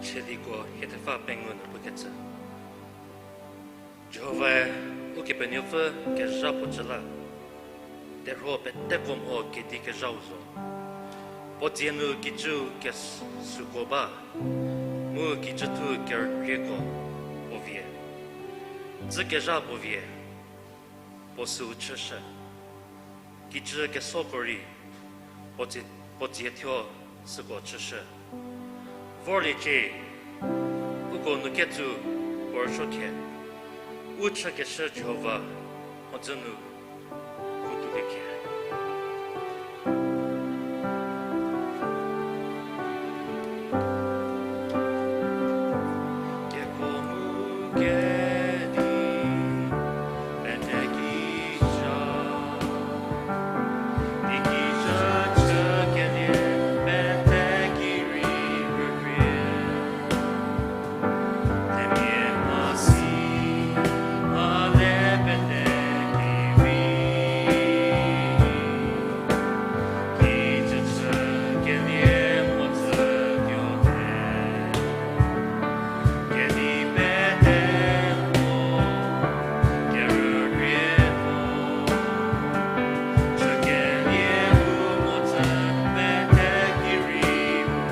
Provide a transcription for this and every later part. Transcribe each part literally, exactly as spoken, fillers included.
Chediko hie thepfa pengou nu pukecü. Jihovae Ukepenuopfü kezha puo cü la, terhuo peteko mho kedi kezhau zo. Puo dzie nu kijüu kesuko ba, mu kijüthu kerükrieko puo vie, dzü kezha puo vie, puo süu chüshü. Kijü kesoko rei, puo dzie, puo dzie thuo süko chüshü. Vorliecie, uko nu ketsu puo rüsuo khe, u chükeshü Jihova mhodzü nu u tulie khe. Keko mu kedi pete kija, di kija chükelie pete ki rei rükrie. Themia mhasi, mhale pete ki rei, kijü chükelie mhodzü tuo te. Kedi pete mo, kerükrie mo, chükelie u mhodzü pete ki rei mo.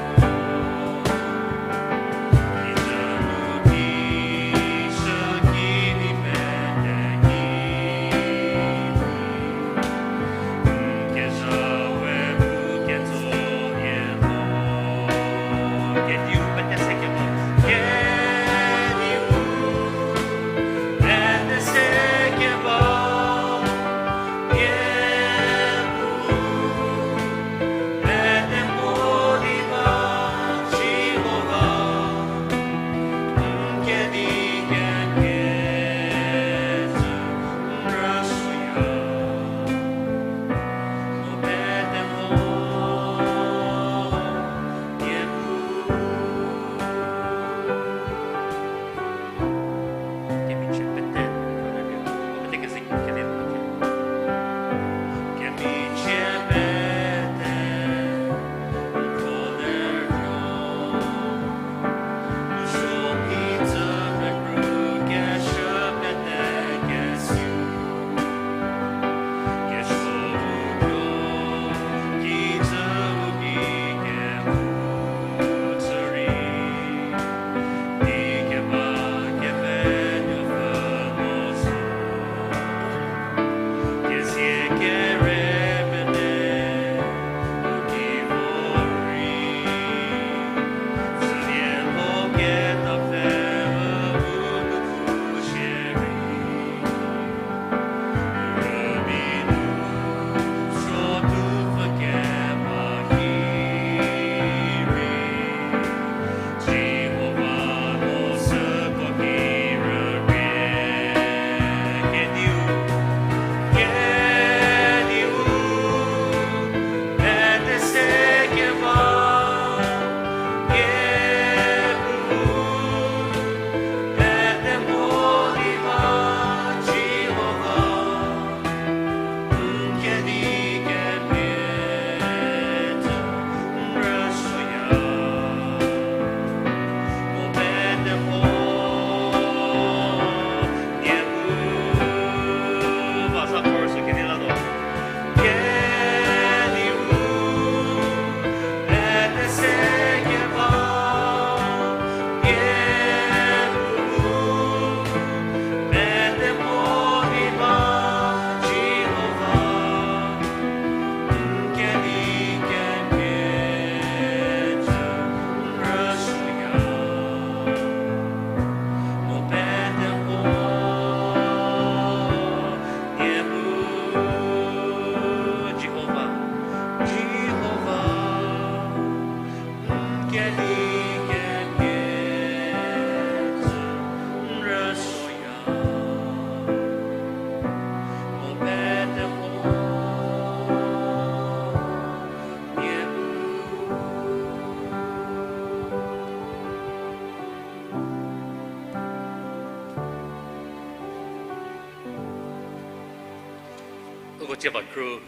Uko cie ba kru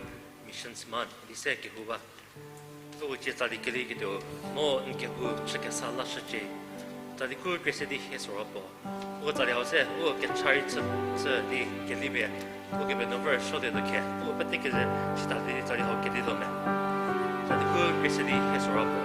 Missions Month idi se kehou ba. Uko cie tsali kelieketuo, no n kehou chü kesa lashücie. Tsali khu krie se di hie soro puo. Uko tsali hau se, uko kecha rei chü, chü di keli pie, ukepenuopfü rüsuo di tuo khe, uko pete keze chita di tsali hau keli tuo me. Tsali khu krie se di hie soro puo.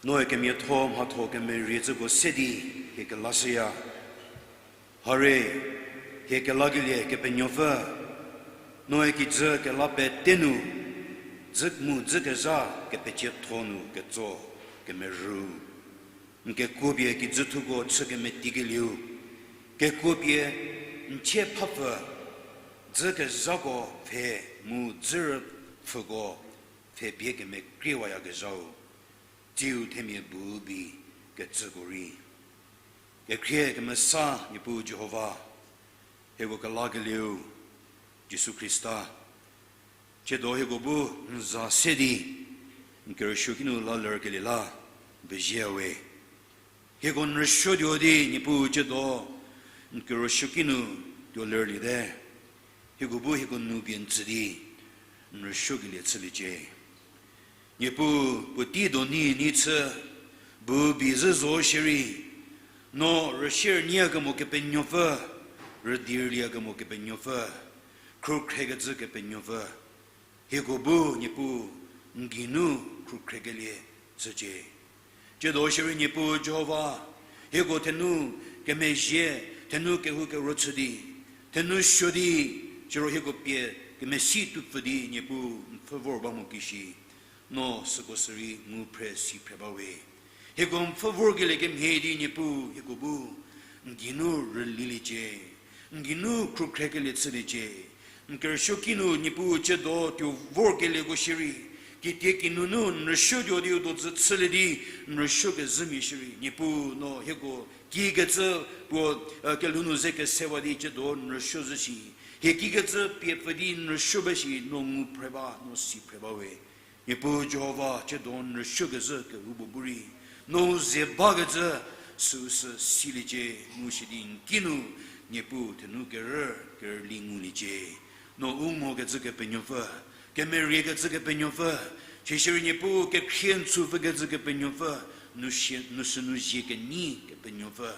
Noe kemiatho mhatho kemerie cüko se di hie kelashüya. Hare, hie kelakelie Kepenuopfü, noe kijü kela pete nu, dzü mu dzü kezha kepecietho nu ketso kemerü. N kekuopie kijü thuko chü kemetikelieu, kekuopie n chie phapfü, dzü kezhako pfhe mu dzü rüpfhüko pfhe pie kemekrie wayakezhau, tsiu themia bu bi kecüko rei. Kekhrie kemesa Niepuu Jihova, hieko kelakelieu, Jisu Khrista, tsiedo hieko bu n za se di, n kerüsuoki nu la lerkelie la, pezie we. Hieko n rüsuotuo di Niepuu tsiedo, n kerüsuoki nu tuo lerliete. Hieko bu hieko nu pie n tsü di, n rüsuokelie chüliecie. Niepuu puotei doni ni chü, bu bi zhü zo shierei, no rüsie rünyia kemo Kepenuopfü, rüdi rülie kemo Kepenuopfü, khrükhrekecü Kepenuopfü. Hieko bu Niepuu n geinu khrükhrekelie chücie. Tsiedo shierei Niepuu Jihova, hieko thenou kemezhie, thenou kehou kero chü di, thenou suo di, siro hieko pie kemesi tuopfü di Niepuu n pfhü vor ba mo kishi, no süko sürei ngu phre si phre ba we. Hieko n pfhü vorkelie kemhie di Niepuu hieko bu n geinu rüliliecie, n geinu khrükhrekelie chüliecie, N kerüsuo kinu Niepuu chüdo tuo vorkelieko shierei, kitie kinunu n rüsuotuo di u dodzü chülie di n rüsuo kezhümia shierei, Niepuu no hieko kikecü puo, e, kelhou nu ze kesewa di chüdo n rüsuo zhü shi, hie kikecü pie pfü di n rüsuo ba shi no ngu phre ba, no si phre ba we. Niepuu Jihova, chüdo n rüsuo kezhü kehoupuo bu rei, no ze bakecü süu sü siliecie, mu sidi n kinu Niepuu thenou kerü, kerüli nguliecie. No u ngokecü Kepenuopfü, kemeriekecü Kepenuopfü, sishierei Niepuu kekhrie n tsupfükecü Kepenuopfü, nu sie, nu sünu zie kenyi Kepenuopfü.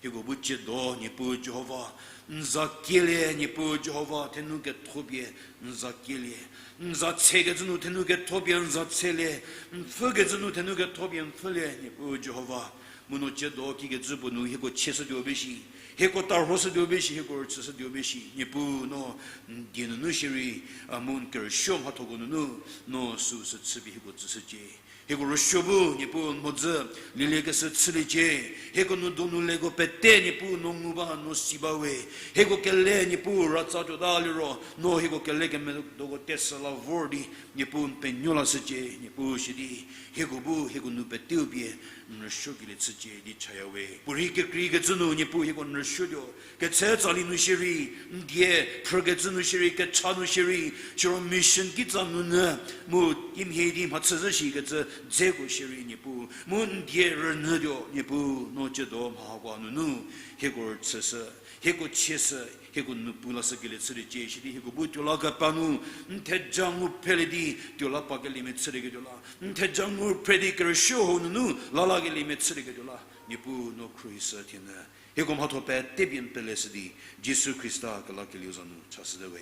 Hieko bu chüdo Niepuu Jihova, n za kielie Niepuu Jihova, thenou kethopie n za kielie. N za tsekecü nu thenou kethopie n za tselie. N pfhükecü nu thenou kethopie n pfhülie Niepuu Jihova. Mu no chüdo kikecü puo nu hieko chieshütuo ba shi, hieko tarhoshütuo ba shi, hieko rüchüshütuo ba shi, Niepuu no n die nunu shierei, a, mu n kerüsuo mhathoko nunu, no süu sü chüpie hieko tsüshücie. Hieko rüsuo bu Niepuu n mhodzü lieliekeshü chüliecie. Hieko nu donu leko pete Niepuu no ngu ba no si ba we. Hieko kele Niepuu ratsa tuota liro, no hieko kele kemedoko tesü la vor di Niepuu n penuo lashücie, Niepuu sidi hieko bu hieko nu peteu pie n rüsuokelie chücie di chaya we. Puorei kekreikecü nu Niepuu hieko n rüsuotuo, ketse tsali nu shierei, n die phrükecü nu shierei, kecha nu shierei, siro mission kitsa nunyü, mu kimhie di mhachü zhü shikecü dzeko shierei Niepuu, mu n die rünyütuo Niepuu, no chüdo mha hakoa nunu hieko rüchüshü, hieko chieshü, hieko nu pu lashükelie chüliecie, sidi hieko bu tuo la kepa nu n theja ngu phrelie di tuo la pakeliemia chülieketuo la, n theja ngu phre di kerüsuo ho nunu la lakeliemia chülieketuo la, Niepuu no khruohishü thienü. Hieko mhatho pete pie n peleshü di, Jisu Khrista kelakelieu za nu chashüte we.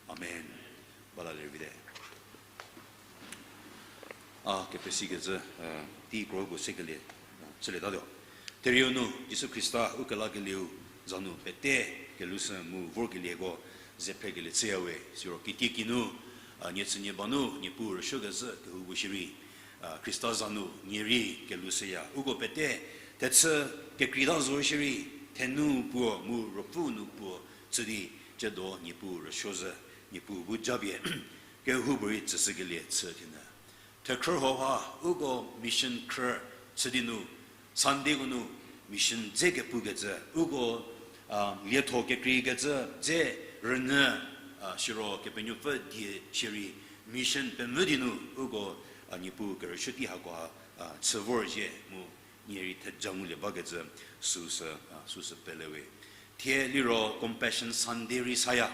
Amen. Bala lervite. A kepesikecü, e, tei kro puo sekelie, e, chülietatuo. Therieu nu Jisu Khrista u kelakelieu za nu pete kelhou sü mu vorkelieko ze phrekelie chüya we, siro kitiekinu, a, nie chünie ba nu Niepuu rüsuokezhü kehoupuo shierei, a, Khrista za nu nie rei kelhou shüya. Uko pete thechü kekreita zo shierei, thenu puo mu ruopfü nu puo chü di, chüdo Niepuu rüsuozhü, Niepuu bu japie kehoupuorei tsüshükelie chü thienü. Thekhrü hauha uko mission khrü chü di nu, Sundayko nu mission dze kepukecü, uko, a, lietho kekreikecü dze rünyü, a, siro Kepenuopfü die shierei mission pemvü di nu uko, a, Niepuu kerüsuo tei hakoha, a, chü vorzhie mu nie rei theja ngulie bakecü süsü, a, süsü pele we. Thie liro Compassion Sunday rei saya.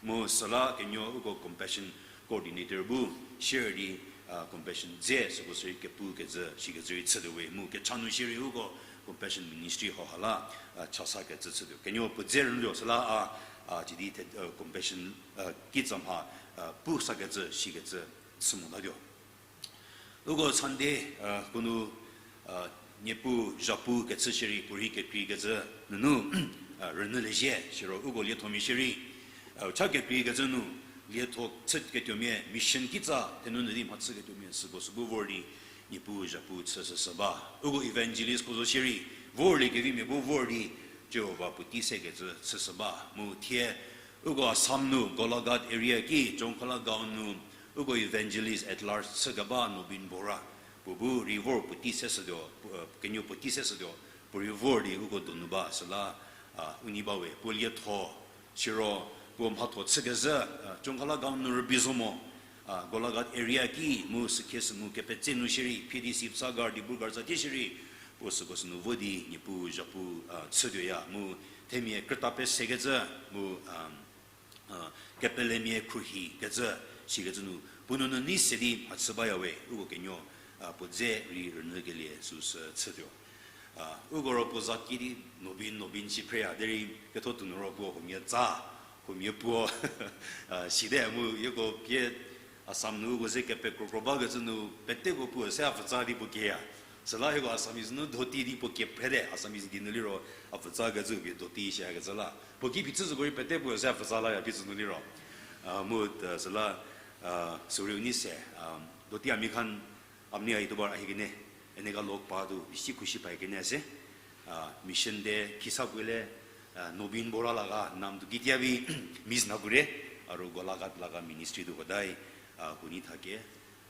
Mu süla kenuo uko Compassion Coordinator bu share di, a, Compassion dze süko sürei kepukecü shikecü rei chüte we. Mu kecha nu shierei uko Compassion Ministry hauha la, a, chasakecü chütuo. Kenuo puo dze rünyütuo süla a, a, cidi the, a, Compassion, a, kitsa mha, a, pusakecü shikecü chü motatuo. Uko Sunday, a, ko nu, a, Niepuu zhapu kechü shierei puorei kekreikecü nunu, a, rünyülie zhie, siro uko liethomia shierei, a, cha kekreikecü nu lietho chüketuomia, mission kitsa thenu nyü di mhachüketuomia süko sü bu vor di Niepuu zhapu chüshüshü ba. Uko evangelistko zo shierei vorliekevimia bu vor di Jihova puotei sekecü chüshü ba. Mu thie uko Assam nu Golaghat area ki Chongkhola Gaon nu uko evangelist at large chükeba Nobin Bora, puo bu rei vor puotei seshütuo, pu-, e, kenuo puotei seshütuo, puo rei vor di uko donu ba süla, a, u nei ba we, puo lietho, siro puo mhatho chükezhü, a, Chongkhola Gaon nu rübei zo mo, a, Golaghat area ki mu sükhie sü mu kepetse nu shierei, P D C, Sibsagar, Dibrugarh tsatie shierei, puo süko sünu vo di Niepuu zhapu, a, chütuoya mu themia krüta pesekecü mu, a, a, kepelemia khruohikecü, sikecü nu puo nunu nei se di mhachü baya we, uko kenuo, a, puo dze rei rünyükelie süsü chütuo. A, uko ro puo za ki di Nobin, Nobin shi phreya, derei ketho tuonu ro puo huomia tsa, huomia puo, a, site mu hieko pie Assam nu uko ze kepekrokro bakecü nu peteko puo se a pfutsa di puo kieya. Süla hieko Assamese nu dhoti di puo kie phrete, Assamese di nu liro a pfutsa kecü pie dhoti shikecü la. Puo ki phichü süko rei pete puo se a pfutsa laya phichü nu liro. A, mu, a, süla, a, süu rei u nei se, a, dhoti amikhan amni aitubar ahikene, eneka lok pa tu bisi khushi pai kene se. A, mission de khisa puo le, a, Nobin Bora la ga nam tu kitia bi miss na puo re, Aru Golaghat laga ministry du hodai, a, huni thake.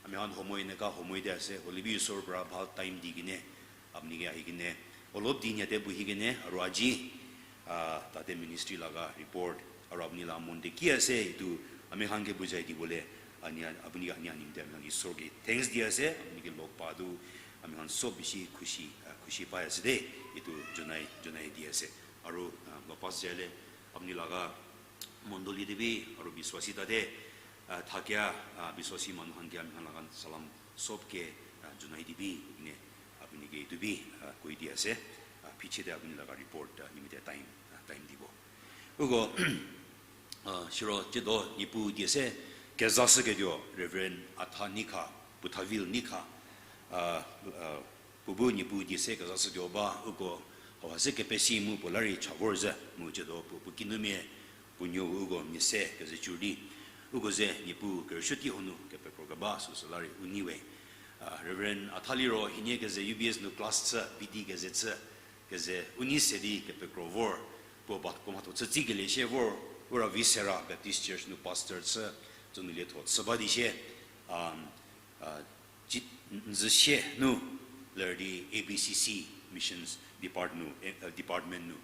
Ami han homoi ne ka homoi de ase, holebi Isor pera bha time di kene, apni ki ahi kene, olop di nyate bu hi kene, aru aji, a, tate ministry laga report, aru apni la Monday ki ase, itu ami han ke bu zai di bole, a, ni, apni ki ani ani te, ami han Isor ki thanks di ase, apni ki lok pa du, ami han sob bishi khushi, a, khushi pa ase de, itu jonai, jonai di ase. Aru, a, wapas zale, apni laga, mondoli de bi, aru biswasi tate, a, thakia, a, biswasi manu han ke ami han laga salam sob ke, a, jonai di bi, ne, apni ke itu bi, a, koi di ase, a, phichie de apni laga report, a, nimite time, a, time di bo. Uko, a, siro tiedo Niepuu die se, kezashüketuo Reverend Atha Nikha, Puthavil Nikha, a, a, puo bu Niepuu die se kezashütuo ba, uko hauha se kepesi mu puo la rei cha vor zhü, mu tiedo puo, puo kinumia, puo nuo uko mia se keze cür di. Uko ze Niepuu kerüshü tei hanu kepekro keba süsü la rei u nei we. A, Reverend Atha liro hienie keze U B S nu class chü, B D keze chü, keze u nei se di kepekro vor, puo ba, puo mhatho chü tsikelie shie vor, ura Visera Baptist Church nu pastor chü, tsünu lietho chü ba di shie, a, a, ci-, n-, nzüsie nu, ler di A B C C Missions Depart nu, eh, department nu,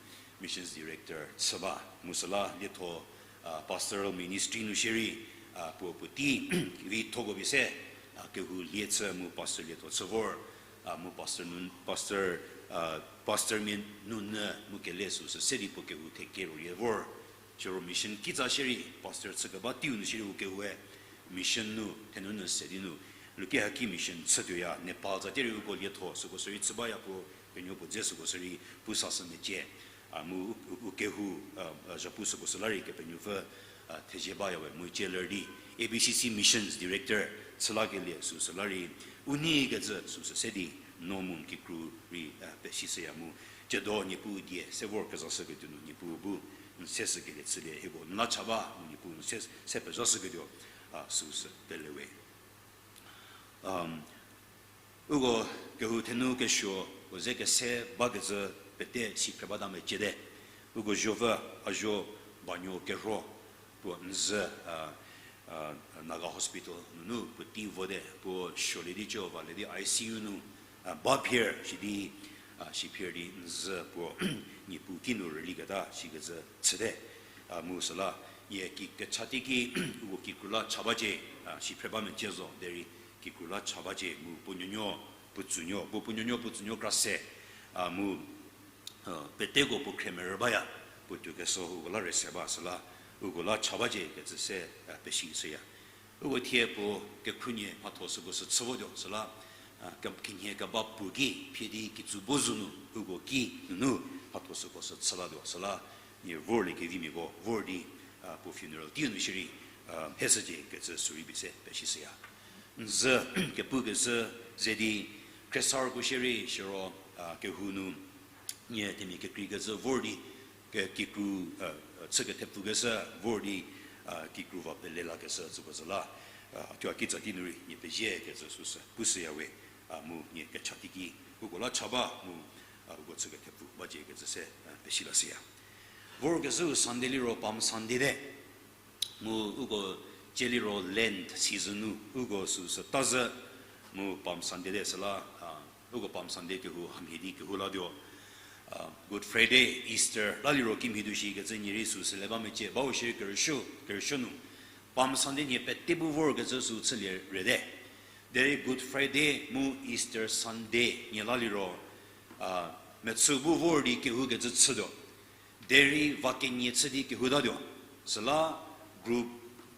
Missions Director chü ba, mu süla lietho, a, Pastoral Ministry nu shierei, a, puo puotei, vi thoko pie se, a, kehou lie chü mu pastor lietho chü vor, a, mu pastor nu, pastor, a, pastor mia nunyü mu kele süsü se di puo kehou thekero lie vor. Siro mission kitsa shierei, pastor chü keba teiu nu shierei u kehoue, mission nu, thenu nu se di nu, luki haki mission chütuoya, Nepal tsa tierei uko lietho süko sürei chü baya puo, penuo puo dze süko sürei, pu sasü mecie, a, mu u, u, u kehou, a, a, zhapu süko sü la rei Kepenuopfü, a, thezie baya we, mu cie ler di, A B C C Missions Director, chü lakelie süsü la rei, u nei kecü süsü se di, no mu n kikru rei, a, pesishüya mu, tiedo Niepuu die se vor kezashüketuo nu Niepuu bu n se shükelie chülie hieko n la cha ba mu Niepuu n se, se pezhashüketuo, a, süsü pele we. Uko kehou thenu kesuo, u ze kese bakecü pete si phre bata mecie te. Uko zuopfü, a zuo banuo kerho, puo n zü, a, a, Naga Hospital nunu puotei vote, puo suolie di co valie di I C U nu, a, ba phier, sidi, a, si phier di n zü puo Niepuu kinu rüliketa, sikecü chüte. A, mu süla, nie ki kecha teiki, uko kikru la cha bacie, a, si phre ba mecie zo, derei kikru la cha bacie, mu puo nuonuo, puo tsünuo, puo puo nuonuo, puo tsünuo kra se, a, mu, a, peteko puo khremerü baya, puo tuo keso uko la rei se ba süla, uko la cha bacie kecü se, a, pesishüya. Uko thie puo kekhrunie mhatho süko sü chü votuo süla, a, ke-, khinhie keba puo ki phie di kitsu bo zo nu, uko ki nunu mhatho süko sü chü latuo süla, nie vorlie kevimiako vor di, a, puo funeral teiu nu shierei, a, heshücie kecü sürei pie se pesishüya. N zü kepukecü ze di, khriesarüko shierei siro, a, kehou nu, nie themia kekreikecü vor di, ke-, kikru, a, chü kethepfukeshü vor di, a, kikru va pele lakeshü tsüko zü la, a, thuo a kitsa tei nu rei nie pezie kecü süsü pushüya we, a, mu nie kecha teiki, uko la cha ba mu, a, uko chü kethepfu bacie kecü se, a, peshi lashüya. Vorkezhüu Sunday liro Palm Sunday te. Mu uko cie liro Lent season nu uko süsü ta zhü mu Palm Sunday te süla, a, uko Palm Sunday kehou hamhie di kehou latuo. A, Good Friday, Easter la liro kimhie tuo shi kecü nie rei süsü le ba mecie, bau shierei kerüsuo, kerüsuo nu. Palm Sunday nie pete bu vorkecü sü chülie rete. Derei Good Friday mu Easter Sunday nie la liro, a, mechü bu vor di kehoukecü chütuo. Derei va kenie chü di kehoutatuo. Süla group,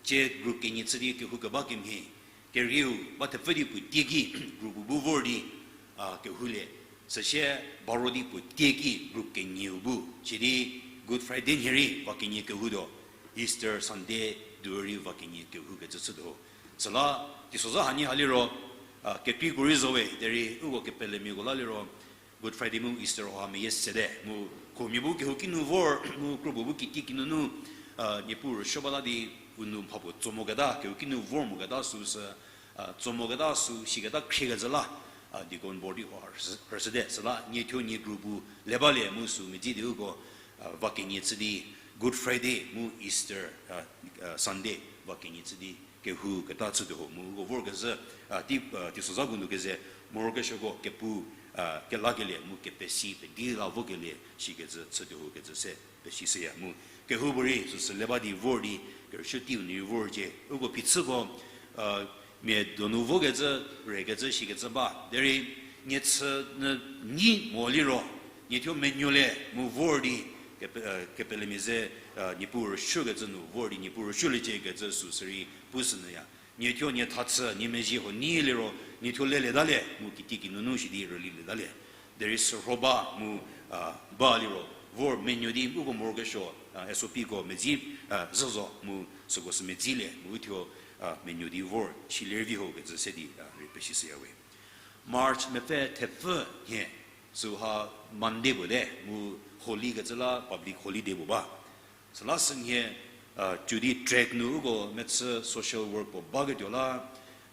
cie group kenie chü di kehou keba kemhie. Kerieu ba thepfü di puo teiki group bu vor di, a, kehoulie. Süsie baro di puo teiki group kenieu bu. Sidi Good Friday nhie rei va kenie kehoutuo. Easter Sunday du rei va kenie kehoukecü chütuo. Süla teisozha hanie ha liro, a, kekreiko rei zo we, derei uko kepelemiako la liro, Good Friday mu Easter ha meyie sete, mu khomia bu kehouki nu vor, mu kropuo bu kitieki nunu, a, Niepuu rüsuo bata di u nou mha puo tso moketa, kehouki nu vor moketa süsü, a, tso moketa sü, siketa khriekecü la, a, deacon board di ha rüsü-, rüsüte, süla nie thuo nie group bu le balie mu sü medzi di uko, a, va kenie chü di, Good Friday mu Easter, a, a, Sunday va kenie chü di kehou keta chütuo ho mu uko vorkezhü, a, tei, a, teisozha ko nu keze morokesuoko kepu, a, kelakelie mu kepesi pedi la vokelie shikecü chütuo ho kecü se pesishüya mu kehoupuorei süsü le ba di vor di kerüsuo teiu nu rei vorcie. Uko phichüko, a, mia donu vokecü, rekecü, shikecü ba. Derei nie chü nyü nyi mo liro, nie thuo menuolie mu vor di, kepe-, e, kepelemia ze, e, Niepuu rüsuokecü nu vor di Niepuu rüsuoliecie kecü süsü rei pushünyüya. Nie thuo nie thachü, nie mezhie huo nyi liro, nie thuo lelietalie mu kitiekinu nu shi di rülilietalie. Derei sürho ba mu, a, ba liro, vor menuo di uko morokesuo, a, S O P ko medzi, a, zhü zo mu süko sü medzilie mu u thuo, a, menuo di vor silie rei vi ho kecü se di, a, rei pesishüya we. March mepfü thepfü nhie, süha Monday puo te mu holy kecü la public holiday puo ba. Süla sünhie, a, cudi track nu uko mechü social work puo baketuo la,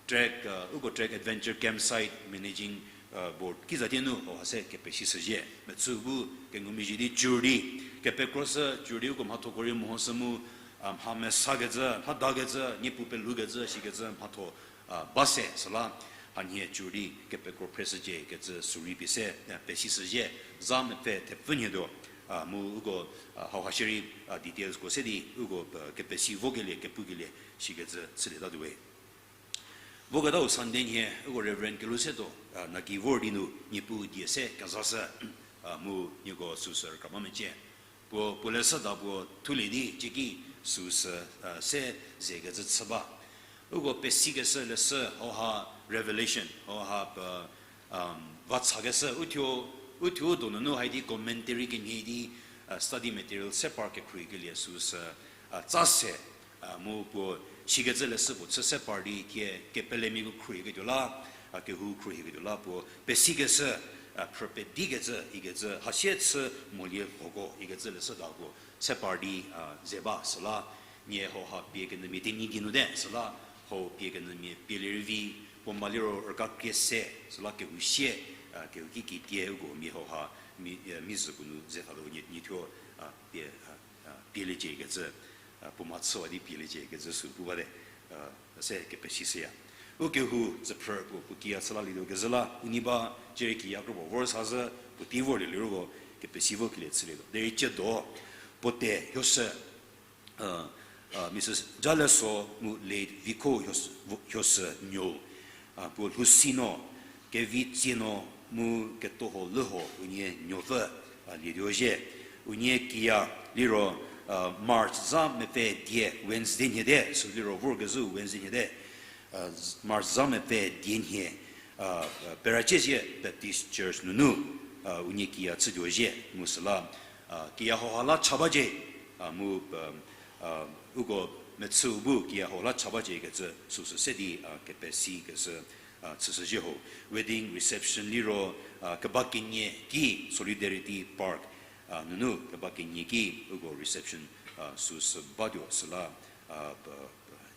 track, a, uko track adventure campsite managing, a, board kizatie nu hauha se kepesishüzhie. Mechü bu kengumezhie di cür di, kepekroshü cür di uko mhathoko rei mehoshü mu, a, mha mesakecü, mha dakecü, niepu pelhoukecü, shikecü mhatho, a, ba se süla, hanhie cür di kepekro phreshücie kecü sürei pie se, a, pesishüzhie, za mepfü thepfü nhie tuo, a, mu uko, a, hauha shierei, a, details ko se di uko, a, kepesi vokelie, kepukelie, shikecü chülietatuo we. Voketau Sunday nhie, uko Reverend Kelusetuo, a, Nagi vor di nu Niepuu die se kezashü, a, mu nieko süsü rükra ba mecie. Puo, puo leshüda puo thulie di cieki süsü, a, se zekecü chü ba. Uko pesikeshü leshü hauha Revelation, hauha, a, vachakeshü, uthuo, uthuo donunu haidi commentary kemhie di, a, study material se par kekhruohikelie süsü, a, tsa se, a, mu puo sikecü leshü puo chü se par di thie kepelemiako khruohiketuo la, a, kehou khruohiketuo la puo pesikeshü, a, phrü pedikecü ikecü hasie chü molie lhoko ikecü leshüda puo se par di, a, ze ba süla, nie hauha pie kenyümia Tenyidie nu te süla, hau pie kenyümia pielie rei vi, puo ma liro rüka krie se süla kehou sie, a, kehouki kiti uko mia hauha mi, a, mi zhüko nu ze thatuo nie, nie thuo, a, pie, a, a, pieliecie kecü, a, puo mha chüwa di pieliecie kecü sü pu bate, a, se kepesishüya. U kehou tsüphrü puo puo kiya chü lalietuo kezhü la, u nei ba, cierei kiya kropuo vor sazhü, puotei vorlie liro kepesi vokelie chülietuo. Derei ciedo, puo te hioshü, a, a, Mrs. Jaleso mu late Viko hioshü, hioshü nuo, a, puo lhousi no, kevi tsie no mu ketoho lüho unie nuopfü, a, lietuo zhie. Unie kiya liro, a, March za mepfü die Wednesday nhie te, sü liro vorkezhü Wednesday nhie te. A, March za mepfü die nhie, a, Peracezie Baptist Church nunu, a, unie kiya chütuo zhie mu süla, a, kiya hauha la cha bacie, a, mu, a, a, uko mechüu bu kiya hau la cha bacie kecü süsü se di, a, kepesi kecü, a, chüshüzhie ho. Wedding reception liro, a, keba kenie ki Solidarity Park, a, nunu keba kenie ki uko reception, a, süsü batuo süla, a,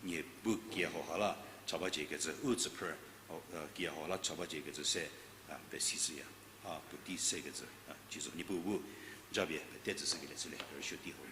nie bu kiya hauha la cha bacie kecü u tsüphrü, a, kiya hauha la cha bacie kecü se, a, pesishüya. A, puotei sekecü, a, Jisu Niepuu bu japie pete tsüshükelie chülie, rüsuo tei ho.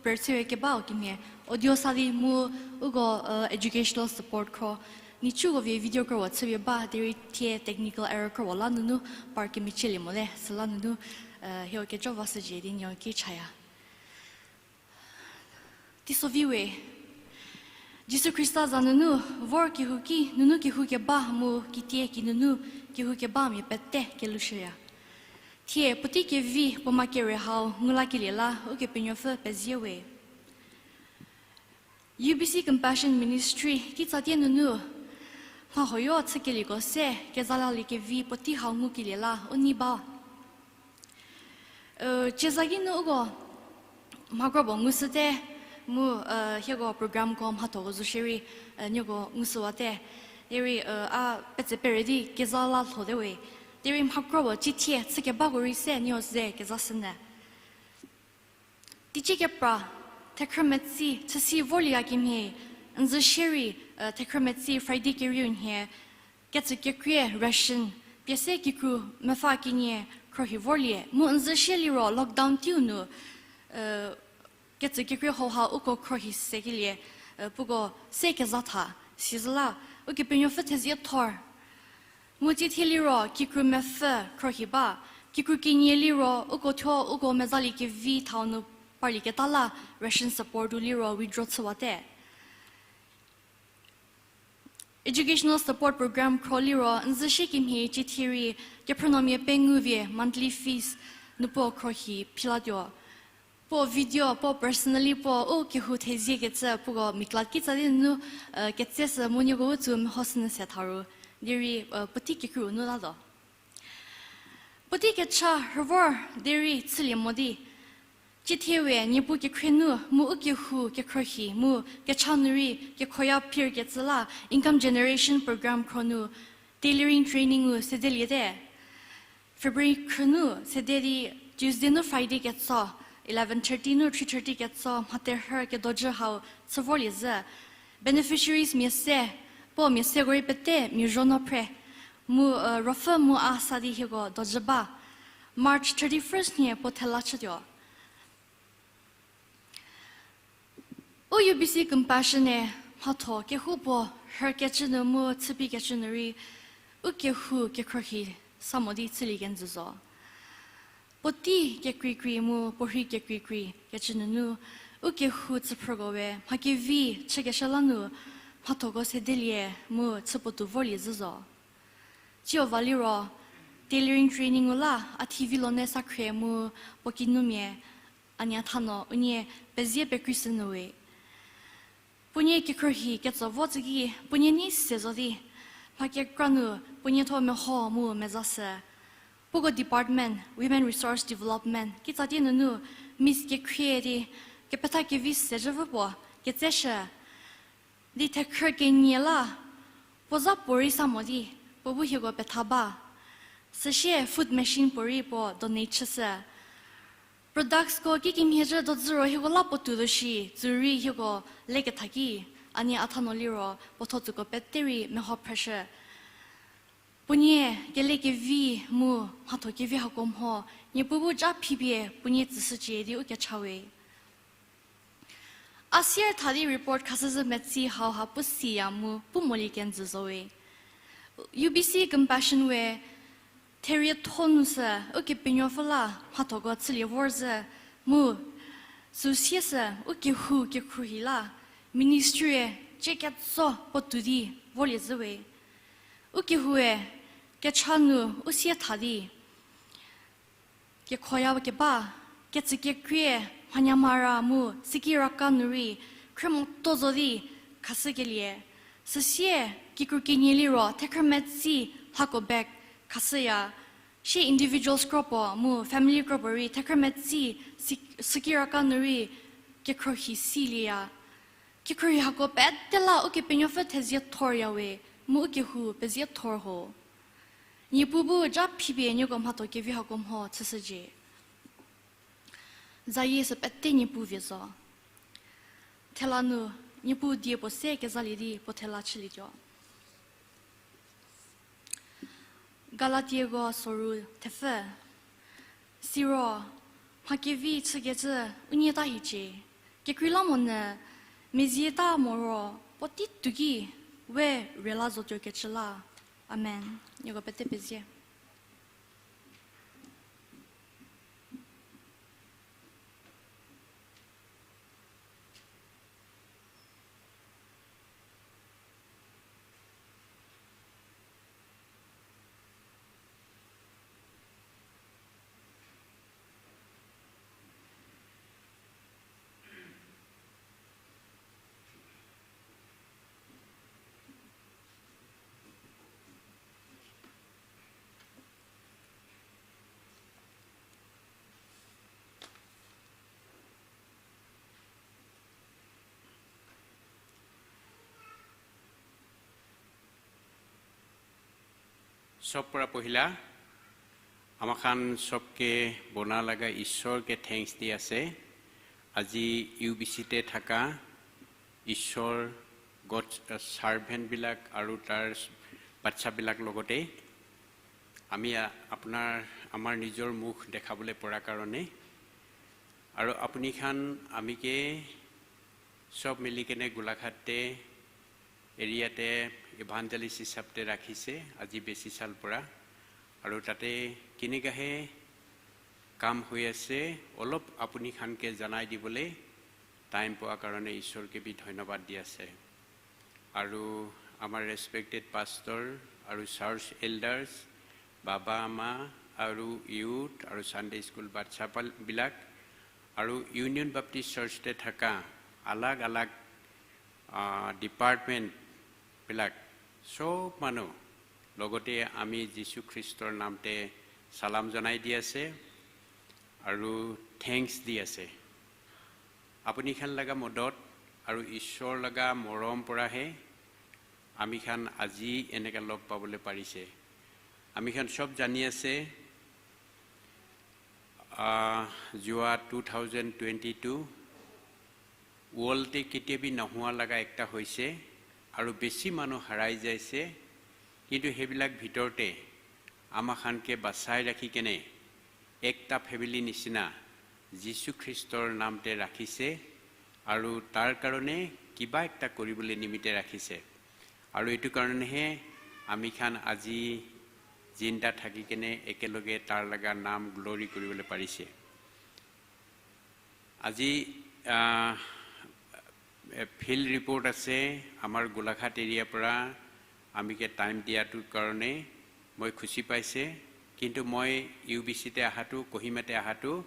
prepare chüwe kebau kemhie audio sa di mu uko educational support khro. Nhicuko vie video krowa chüpie ba derei thie technical error krowa la nunu par kemecielie mote, süla nunu hieko kejo vashücie di nieko ki chaya. Teisovi we, Jisu Khrista za nunu vor kehouki nunu kehou keba mu kitie ki nunu kehou keba mia pete kelushüya. Thie puotei kevi puo ma kere hau ngu lakelie la Ukepenuopfü pezie we. U B C Compassion Ministry kitsatie nunu mha huoyo chükelieko se keza lalie kevi puotei hau ngukelie la u nei ba. Cieza ki nu uko mha kropuo ngushüte mu hieko programko mhathoko zo shierei nieko ngushüwate. Derei a petse pere di keza la lhote we. Derei mha kropuo cithie chükebako rei se nieko ze kezashünyü. Teicie kepra, thekhrümetsi chüsi vorlieya kemhie, n zü shierei thekhrümetsi Friday kerieu nhie ketsü kekrie ration pie se kikru mepfü kenie khrohi vorlie mu n zü shie liro lockdown teiu nu ketsü kekrie hau ha uko khrohi sekelie puko se keza tha. Sizü la Ukepenuopfü thezie thor. Mu cithie liro kikru mepfü khrohi ba, kikru kenie liro uko thuo uko mezalie kevi thau nu parlieketa la ration support-u liro withdraw chüwate. Educational support program khro liro n zü shie kemhie cithie rei kephrünuomia pengou vie monthly fees nu puo khrohi philatuo. Puo video puo personally puo u kehou theziekecü puko mikla kitsa di nunu ketseshü mu nieko u tsü mehoshünyü se tha ru. Derei puotei kekru nu latuo. Puotei kecha rüvor derei chülie mo di cithie we Niepuu kekhrie nu mu u kehou kekhrohi mu kecha nu rei kekhoya phirkecü la income generation program khro nu tailoring training-u sedeliete. February khrünu sede di Tuesday nu Friday ketso eleven thirty nu three thirty ketso mha terhü kedojü hau chü vorlie zhü. Beneficiaries mia se, puo mia seko rei pete miazho no phre. Mu ruopfü mu a sa di hieko dojü ba. March thirty-first nhie puo thela chütuo. U U B C Compassion-e mhatho kehoupuo rhükecü nu mu chüpikecü nu rei u kehou kekhrohi sa mo di chülie kenjü zo. Puotei kekreikrei mu puorhi kekreikrei kecü nunu u kehou tsüphrüko we mha kevi chükeshü la nu mhathoko sedelie mu chü puotou vorlie zhü zo. Tsiu va liro tailoring training-u la a thivi lone sakhrie mu puo kinumia a nia thano unie pezie pekreishü nu we. Puonie kekhrohi ketso vo tsü ki puonie nei se zo di mha kekra nu puonie thuo meho mu mezashü. Puoko department, Women Resource Development kitsatie nunu Miss kekhrie di kepetha kevi sejüvü puo ketseshü di thekhrü kenie la puo za puorei sa mo di puo bu hieko petha ba. Süsie food machine puorei puo donate chüshü. Productsko kikimhiecü dozü ro hieko la puo tuo tuo shi, tsü rei hieko leketha ki, a nie a thano liro puo tho tsüko pete rei meho phreshü. Puonie kelekevi mu mhatho kevi hako mho, Niepuu bu ja phipie puonie tsüshücie di u kecha we. A sier tha di report khashüzhü metsi hauha pu siya mu pu molie kenjü zo we. U B C Compassion we therietho nu sü Ukepenuopfü la mhathoko chülie vorzhü mu sü siesü u kehou kekhruohi la ministry-e cie ketso puo tuo di volie zhü we. U kehoue kecha nu u sie tha di kekhoya keba, ketsü kekrie, mhanyamara mu sikiraka nu rei khrie moto zo di khashükelie. Süsie kikru kenie liro thekhrümetsi hako bag khashüya. Sie individuals kropuo mu family kropuo rei thekhrümetsi sik-, sikiraka nu rei kekhruohi silieya. Kekhruohi hako pete la Ukepenuopfü thezie thorya we, mu u kehou pezie thor ho. Niepuu bu ja phipie nieko mhatho kevi hako mho chüshücie. Zayie sü pete Niepuu vie zo. Thela nu Niepuu die puo se kezalie di puo thela chülietuo. Galatiako soru thepfü. Siro, mha kevi chükecü u nieta hiecie, Kekreilamonyü, mezieta moro, puotei tuoki, we rela zotuo kecü la. Amen. Nieko pete pezie. সব পৰা পহিলা, আমাখান সবকে বনা লাগা ঈশ্বরকে thanks দি আছে। আজি ইউবিসিতে থাকা ঈশ্বর, God, আহ, servant বিলাক আৰু তাৰ বাচ্চাবিলাক লগতে আমি আ-, আপোনাৰ, আমাৰ নিজৰ মুখ দেখাবলৈ পৰা কাৰণে আৰু আপুনিখান আমিকে সব মিলিকেনে গোলাঘাটে এৰিয়াতে ইভাঞ্জেলিষ্ট হিচাপতে ৰাখিছে আজি বেছি চাল পৰা। আৰু তাতে কেনেকাহে কাম হৈ আছে, অলপ আপুনি খানকে জনাই দিবলৈ টাইম পোৱা কাৰণে ঈশ্বৰকে বি ধন্যবাদ দি আছে। আৰু আমাৰ ৰেচপেক্টেড পাষ্টৰ আৰু চাৰ্চ এল্ডাৰ্ছ, বাবা, মা আৰু ইউথ আৰু ছানডে স্কুল বাচ্চাবিলাক আৰু ইউনিয়ন বাপ্টিষ্ট চাৰ্চতে থকা আলাগ আলাগ, আ, ডিপাৰ্টমেণ্টবিলাক, সব মানুহ লগতে আমি যীশু খ্ৰীষ্টৰ নামতে চালাম জনাই দি আছে আৰু থেংকছ দি আছে। আপুনি খান লগা মদত আৰু ঈশ্বৰ লগা মৰম পৰাহে আমি খান আজি এনেকা লগ পাবলৈ পাৰিছে। আমি খান সব জানি আছে, আহ, যোৱা টু থাউজেণ্ড টুৱেণ্টি টু ৱৰ্ল্ডে কেতিয়া বি নোহোৱা লগা একটা হৈছে আৰু বেছি মানুহ হাৰাই যাইছে। কিন্তু সেইবিলাক ভিতৰতে আমাখানকে বাচাই ৰাখি কেনে একটা ফেমিলি নিচিনা যীশু খ্ৰীষ্টৰ নামতে ৰাখিছে আৰু তাৰ কাৰণে কিবা একটা কৰিবলৈ নিমিত্তে ৰাখিছে। আৰু এইটো কাৰণেহে আমি খান আজি জিন্দা থাকি কেনে একেলগে তাৰ লগা নাম গ্লৰি কৰিবলৈ পাৰিছে। আজি, আহ, এ, ফিল্ড ৰিপৰ্ট আছে আমাৰ গোলাঘাট এৰিয়াৰ পৰা, আমিকে টাইম দিয়াটোৰ কাৰণে মই খুচি পাইছে। কিন্তু মই ইউ বি চিতে অহাটো, কহিমাতে অহাটো,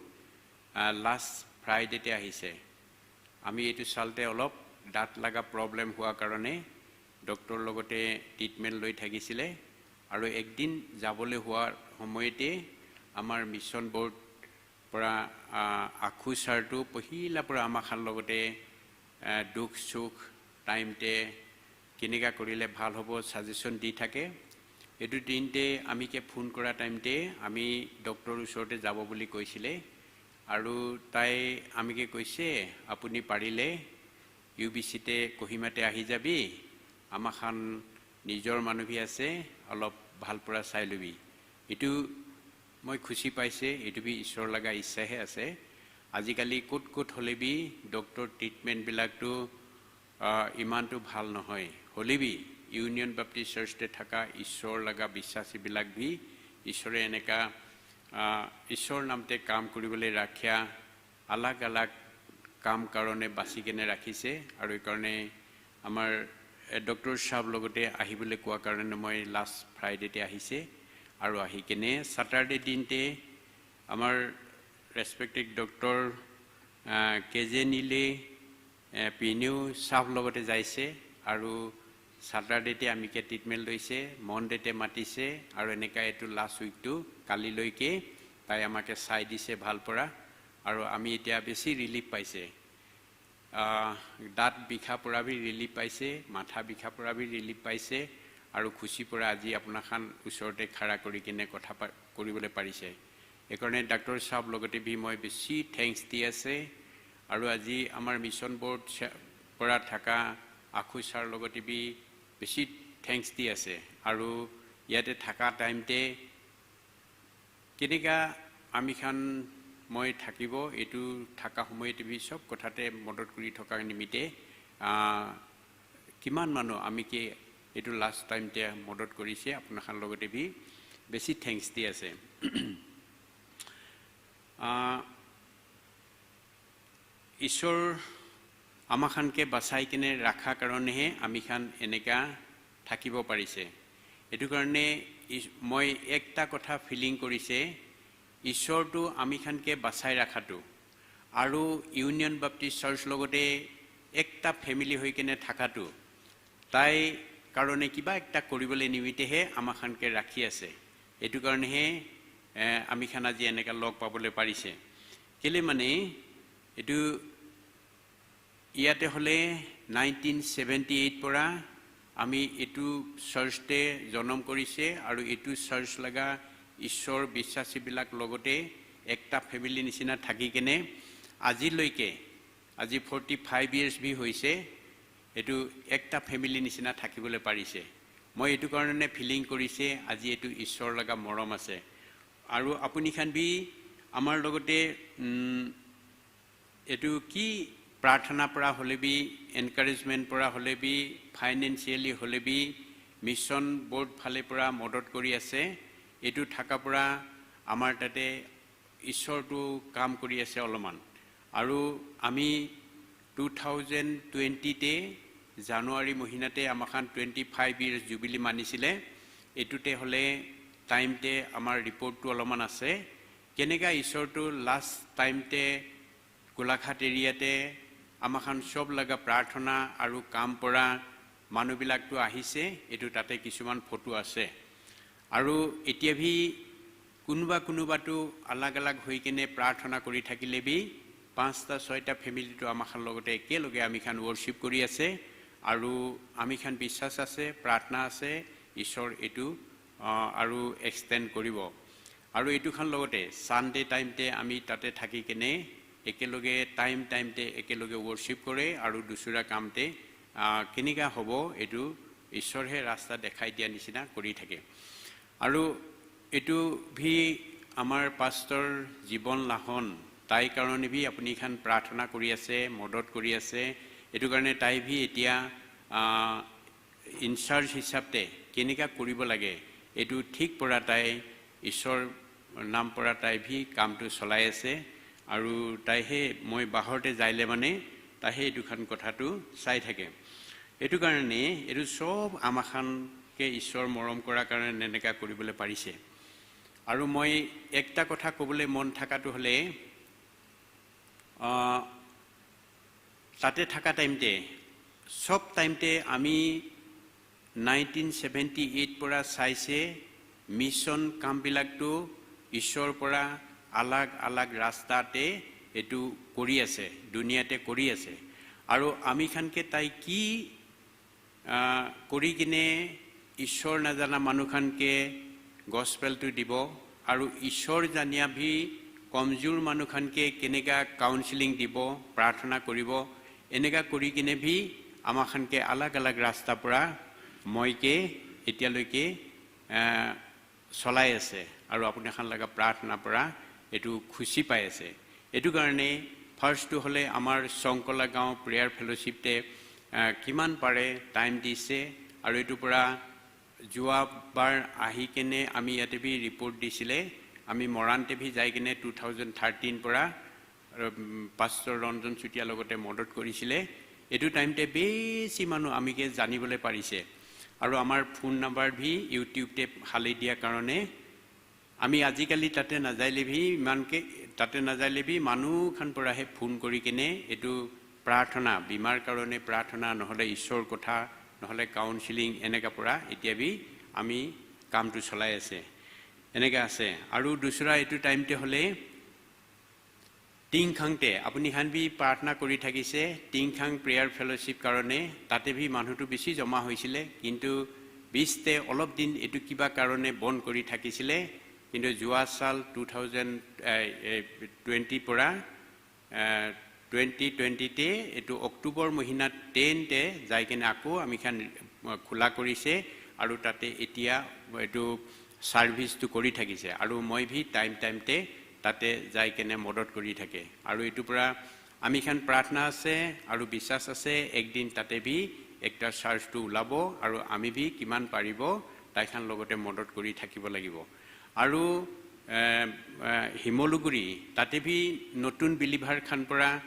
আহ, লাষ্ট ফ্ৰাইডেতে আহিছে। আমি এইটো চালতে অলপ দাঁত লগা প্ৰব্লেম হোৱাৰ কাৰণে ডক্টৰ লগতে ট্ৰিটমেণ্ট লৈ থাকিছিলে আৰু একদিন যাবলৈ হোৱাৰ সময়তে আমাৰ মিছন বৰ্ড পৰা, আ, আখু ছাৰটো পহিলা পৰা আমাখান লগতে, আ, দুখ চুখ টাইমতে কেনেকা কৰিলে ভাল হ'ব ছাজেশ্যন দি থাকে। এইটো দিনতে আমিকে ফোন কৰা টাইমতে আমি ডক্টৰ ওচৰতে যাব বুলি কৈছিলে আৰু তাই আমিকে কৈছে, "আপুনি পাৰিলে ইউ বি চিতে কহিমাতে আহি যাবি, আমাখান নিজৰ মানুহ ভি আছে, অলপ ভাল পৰা চাই লবি।" এইটো মই খুচি পাইছে, এইটো ভি ঈশ্বৰ লগা ইচ্ছাহে আছে। আজিকালি ক'ত ক'ত হ'লে ভি ডক্টৰ ট্ৰিটমেণ্টবিলাকতো, আ, ইমানটো ভাল নহয়। হ'লে ভি ইউনিয়ন বাপ্টিষ্ট চাৰ্চতে থকা ঈশ্বৰ লগা বিশ্বাসীবিলাক ভি ঈশ্বৰে এনেকা, আ, ঈশ্বৰ নামতে কাম কৰিবলৈ ৰাখিয়া আলাগ আলাগ কাম কাৰণে বাচি কেনে ৰাখিছে আৰু এইকাৰণে আমাৰ, এ, ডক্টৰ ছাব লগতে আহিবলৈ কোৱা কাৰণে মই লাষ্ট ফ্ৰাইডেতে আহিছে আৰু আহি কেনে ছেটাৰডে দিনতে আমাৰ ৰেচপেক্টেড ডক্টৰ, আ, কেজেনিলে, এ, পিনেও ছাব লগতে যাইছে আৰু ছেটাৰডেতে আমিকে ট্ৰিটমেণ্ট লৈছে, মনডেতে মাতিছে আৰু এনেকা এইটো লাষ্ট উইকটো কালিলৈকে তাই আমাকে চাই দিছে ভাল পৰা আৰু আমি এতিয়া বেছি ৰিলিফ পাইছে। আহ, দাঁত বিষা পৰা ভি ৰিলিফ পাইছে, মাথা বিষা পৰা ভি ৰিলিফ পাইছে আৰু খুচি পৰা আজি আপোনাখান ওচৰতে খাৰা কৰি কেনে কথা পা-, কৰিবলৈ পাৰিছে। এইকাৰণে ডাক্তৰ ছাব লগতে ভি মই বেছি থেংকছ দি আছে আৰু আজি আমাৰ মিছন বৰ্ড চে-, পৰা থকা আখু ছাৰ লগতে ভি বেছি থেংকছ দি আছে আৰু ইয়াতে থকা টাইমতে কেনেকা আমি খান সময় থাকিব, এইটো থাকা সময়তে ভি সব কথাতে মদত কৰি থকাৰ নিমিত্তে, আহ, কিমান মানুহ আমি কি এইটো last time তে মদত কৰিছে, আপোনাখান লগতে ভি বেছি thanks দি আছে। আহ, ঈশ্বৰ আমাখানকে বাচাই কেনে ৰাখা কাৰণেহে আমিখান এনেকা থাকিব পাৰিছে। এইটো কাৰণে ইস-, মই একটা কথা feeling কৰিছে, ঈশ্বৰটো আমিখানকে বাচাই ৰাখাটো আৰু Union Baptist Church লগতে একটা family হৈ কেনে থাকাটো, তাই কাৰণে কিবা একটা কৰিবলৈ নিমিত্তেহে আমাখানকে ৰাখি আছে। এইটো কাৰণেহে, এ, আমিখান আজি এনেকা লগ পাবলৈ পাৰিছে। কেলে মানে, এইটো ইয়াতে হ'লে নাইনটিন ছেভেণ্টি এইট পৰা আমি এইটো চাৰ্চতে জনম কৰিছে আৰু এইটো চাৰ্চ লগা ঈশ্বৰ বিশ্বাসীবিলাক লগতে একটা family নিচিনা থাকি কেনে আজিলৈকে, আজি ফৰ্টি ফাইভ ইয়াৰ্ছ ভি হৈছে, এইটো একটা family নিচিনা থাকিবলৈ পাৰিছে। মই এইটো কাৰণে ফিলিং কৰিছে, আজি এইটো ঈশ্বৰ লগা মৰম আছে। আৰু আপুনিখান ভি আমাৰ লগতে, উম, এইটো কি প্ৰাৰ্থনা পৰা হ'লে ভি, এনকাৰেজমেণ্ট পৰা হ'লে ভি, ফাইনেন্সিয়েলি হ'লে ভি, মিছন বৰ্ড ফালে পৰা মদত কৰি আছে। এইটো থাকা পৰা আমাৰ তাতে ঈশ্বৰটো কাম কৰি আছে অলপমান। আৰু আমি টু থাউজেণ্ড টুৱেণ্টিতে জানুৱাৰী মহিনাতে আমাখান টুৱেণ্টি ফাইভ ইয়াৰ্ছ জুবিলি মানিছিলে। এইটোতে হ'লে টাইমতে আমাৰ ৰিপৰ্টটো অলপমান আছে। কেনেকা ঈশ্বৰটো লাষ্ট টাইমতে গোলাঘাট এৰিয়াতে আমাখান সব লগা প্ৰাৰ্থনা আৰু কাম পৰা মানুহবিলাকতো আহিছে, এইটো তাতে কিছুমান ফটো আছে। আৰু এতিয়া ভি কোনোবা কোনোবাতো আলাগ আলাগ হৈ কেনে প্ৰাৰ্থনা কৰি থাকিলে ভি পাঁচটা ছয়টা ফেমিলিটো আমাখান লগতে একেলগে আমিখান ৱৰ্শ্বিপ কৰি আছে। আৰু আমিখান বিশ্বাস আছে, প্ৰাৰ্থনা আছে, ঈশ্বৰ এইটো, আহ, আৰু এক্সটেণ্ড কৰিব। আৰু এইটোখান লগতে ছানডে টাইমতে আমি তাতে থাকি কেনে একেলগে টাইম টাইমতে একেলগে ৱৰ্শ্বিপ কৰে আৰু দুচৰা কামতে, আহ, কেনেকা হ'ব এইটো ঈশ্বৰহে ৰাস্তা দেখাই দিয়া নিচিনা কৰি থাকে। আৰু এইটো ভি আমাৰ পাষ্টৰ জীৱন লাহন, তাই কাৰণে ভি আপুনিখান প্ৰাৰ্থনা কৰি আছে, মদত কৰি আছে। এইটো কাৰণে তাই ভি এতিয়া, আহ, ইনচাৰ্জ হিচাপতে কেনেকা কৰিব লাগে, এইটো ঠিক পৰা তাই, ঈশ্বৰ নাম পৰা তাই ভি কামটো চলাই আছে। আৰু তাইহে মই বাহৰতে যাইলে মানে তাইহে এইটোখান কথাটো চাই থাকে। এইটো কাৰণে এইটো সব আমাখানকে ঈশ্বৰ মৰম কৰাৰ কাৰণে এনেকা কৰিবলৈ পাৰিছে। আৰু মই একটা কথা ক'বলৈ মন থাকাটো হ'লে, আহ, তাতে থাকা টাইমতে, সব টাইমতে আমি নাইনটিন ছেভেণ্টি এইট পৰা চাইছে, মিছন কামবিলাকতো ঈশ্বৰ পৰা আলাগ আলাগ ৰাস্তাতে এইটো কৰি আছে, দুনিয়াতে কৰি আছে। আৰু আমিখানকে তাই কি আহ, কৰি কিনে ঈশ্বৰ নাজানা মানুহখানকে গছপেলটো দিব, আৰু ঈশ্বৰ জানিয়া ভি কমজোৰ মানুহখানকে কেনেকা কাউন্সেলিং দিব, প্ৰাৰ্থনা কৰিব, এনেকা কৰি কিনে ভি আমাখানকে আলাগ আলাগ ৰাস্তা পৰা মইকে এতিয়ালৈকে, আহ, চলাই আছে আৰু আপোনাখান লগা প্ৰাৰ্থনা পৰা এইটো খুচি পাই আছে। এইটো কাৰণে ফাৰ্ষ্টটো হ'লে আমাৰ চংকলা গাঁও প্ৰেয়াৰ ফেলোশ্বিপতে, আহ, কিমান পাৰে টাইম দিছে আৰু এইটো পৰা যোৱাবাৰ আহি কেনে আমি ইয়াতে ভি ৰিপৰ্ট দিছিলে, আমি মৰাণতে ভি যাই কেনে টু থাউজেণ্ড থাৰ্টিন পৰা, উম, পাষ্টৰ ৰঞ্জন চুতীয়া লগতে মদত কৰিছিলে। এইটো টাইমতে বেছি মানুহ আমিকে জানিবলৈ পাৰিছে। আৰু আমাৰ ফোন নাম্বাৰ ভি YouTubeতে হালি দিয়া কাৰণে আমি আজিকালি তাতে নাযাইলে ভি ইমানকে, তাতে নাযাইলে ভি মানুহখান পৰাহে ফোন কৰি কেনে এইটো প্ৰাৰ্থনা, বীমাৰ কাৰণে প্ৰাৰ্থনা, নহ'লে ঈশ্বৰ কথা, নহ'লে কাউন্সেলিং, এনেকা পৰা এতিয়া ভি আমি কামটো চলাই আছে। এনেকা আছে। আৰু দুচৰা এইটো টাইমতে হ'লে টিংখাংতে, আপুনি হান ভি প্ৰাৰ্থনা কৰি থাকিছে, টিংখাং প্ৰেয়াৰ ফেলোশ্বিপ কাৰণে, তাতে ভি মানুহটো বেছি জমা হৈছিলে, কিন্তু বিশতে অলপ দিন এইটো কিবা কাৰণে বন্ধ কৰি থাকিছিলে, কিন্তু যোৱা চাল টু থাউজেণ্ড টুৱেণ্টি পৰা, টুৱেণ্টি টুৱেণ্টিতে এইটো অক্টোবৰ মহিনা টেনতে যাই কেনে আকৌ আমি খান, আহ, খোলা কৰিছে আৰু তাতে এতিয়া এইটো ছাৰ্ভিচটো কৰি থাকিছে আৰু মই ভি টাইম টাইমতে তাতে যাই কেনে মদত কৰি থাকে। আৰু এইটো পৰা আমি খান প্ৰাৰ্থনা আছে আৰু বিশ্বাস আছে, একদিন তাতে ভি একটা চাৰ্চটো ওলাব আৰু আমি ভি কিমান পাৰিব তাইখান লগতে মদত কৰি থাকিব লাগিব। আৰু, এ, এ, শিমলুগুৰি, তাতে ভি নতুন বিলিভাৰ খান পৰা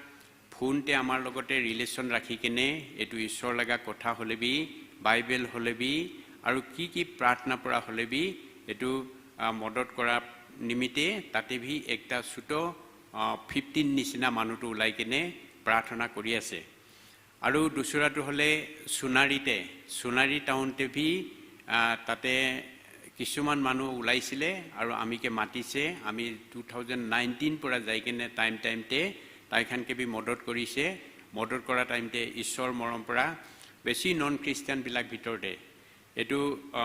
ফোনতে আমাৰ লগতে ৰিলেশ্যন ৰাখি কেনে এইটো ঈশ্বৰ লগা কথা হ'লে ভি, বাইবেল হ'লে ভি, আৰু কি কি প্ৰাৰ্থনা পৰা হ'লে ভি, এইটো, আ, মদত কৰা নিমিত্তে তাতে ভি একটা ছোট, আ, ফিফটিন নিচিনা মানুহটো ওলাই কেনে প্ৰাৰ্থনা কৰি আছে। আৰু দুচৰাটো হ'লে সোণাৰীতে, সোণাৰী টাউনতে ভি, আ, তাতে কিছুমান মানুহ ওলাইছিলে আৰু আমি কে মাতিছে। আমি টু থাউজেণ্ড নাইনটিন পৰা যাই কেনে টাইম টাইমতে তাইখানকে ভি মদত কৰিছে। মদত কৰা টাইমতে ঈশ্বৰ মৰম পৰা বেছি নন খ্ৰীষ্টিয়ানবিলাক ভিতৰতে এইটো, আ,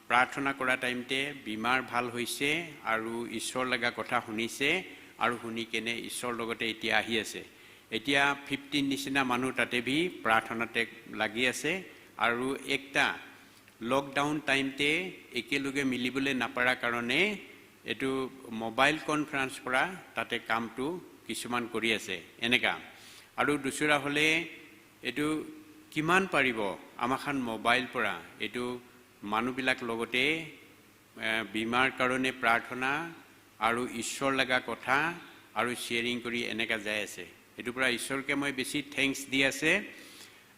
প্ৰাৰ্থনা কৰা টাইমতে বেমাৰ ভাল হৈছে আৰু ঈশ্বৰ লগা কথা শুনিছে আৰু শুনি কেনে ঈশ্বৰ লগতে এতিয়া আহি আছে। এতিয়া ফিফটিন নিচিনা মানুহ তাতে ভি প্ৰাৰ্থনাতে লাগি আছে। আৰু একটা লকডাউন টাইমতে একেলগে মিলিবলৈ নাপাৰা কাৰণে এইটো মোবাইল কনফাৰেন্স পৰা তাতে কামটো কিছুমান কৰি আছে এনেকা। আৰু দুচৰা হ'লে এইটো কিমান পাৰিব আমাখান মোবাইল পৰা এইটো মানুহবিলাক লগতে, এ, বীমাৰ কাৰণে প্ৰাৰ্থনা আৰু ঈশ্বৰ লগা কথা আৰু শ্বেয়াৰিং কৰি এনেকা যাই আছে। এইটো পৰা ঈশ্বৰকে মই বেছি থেংকছ দি আছে।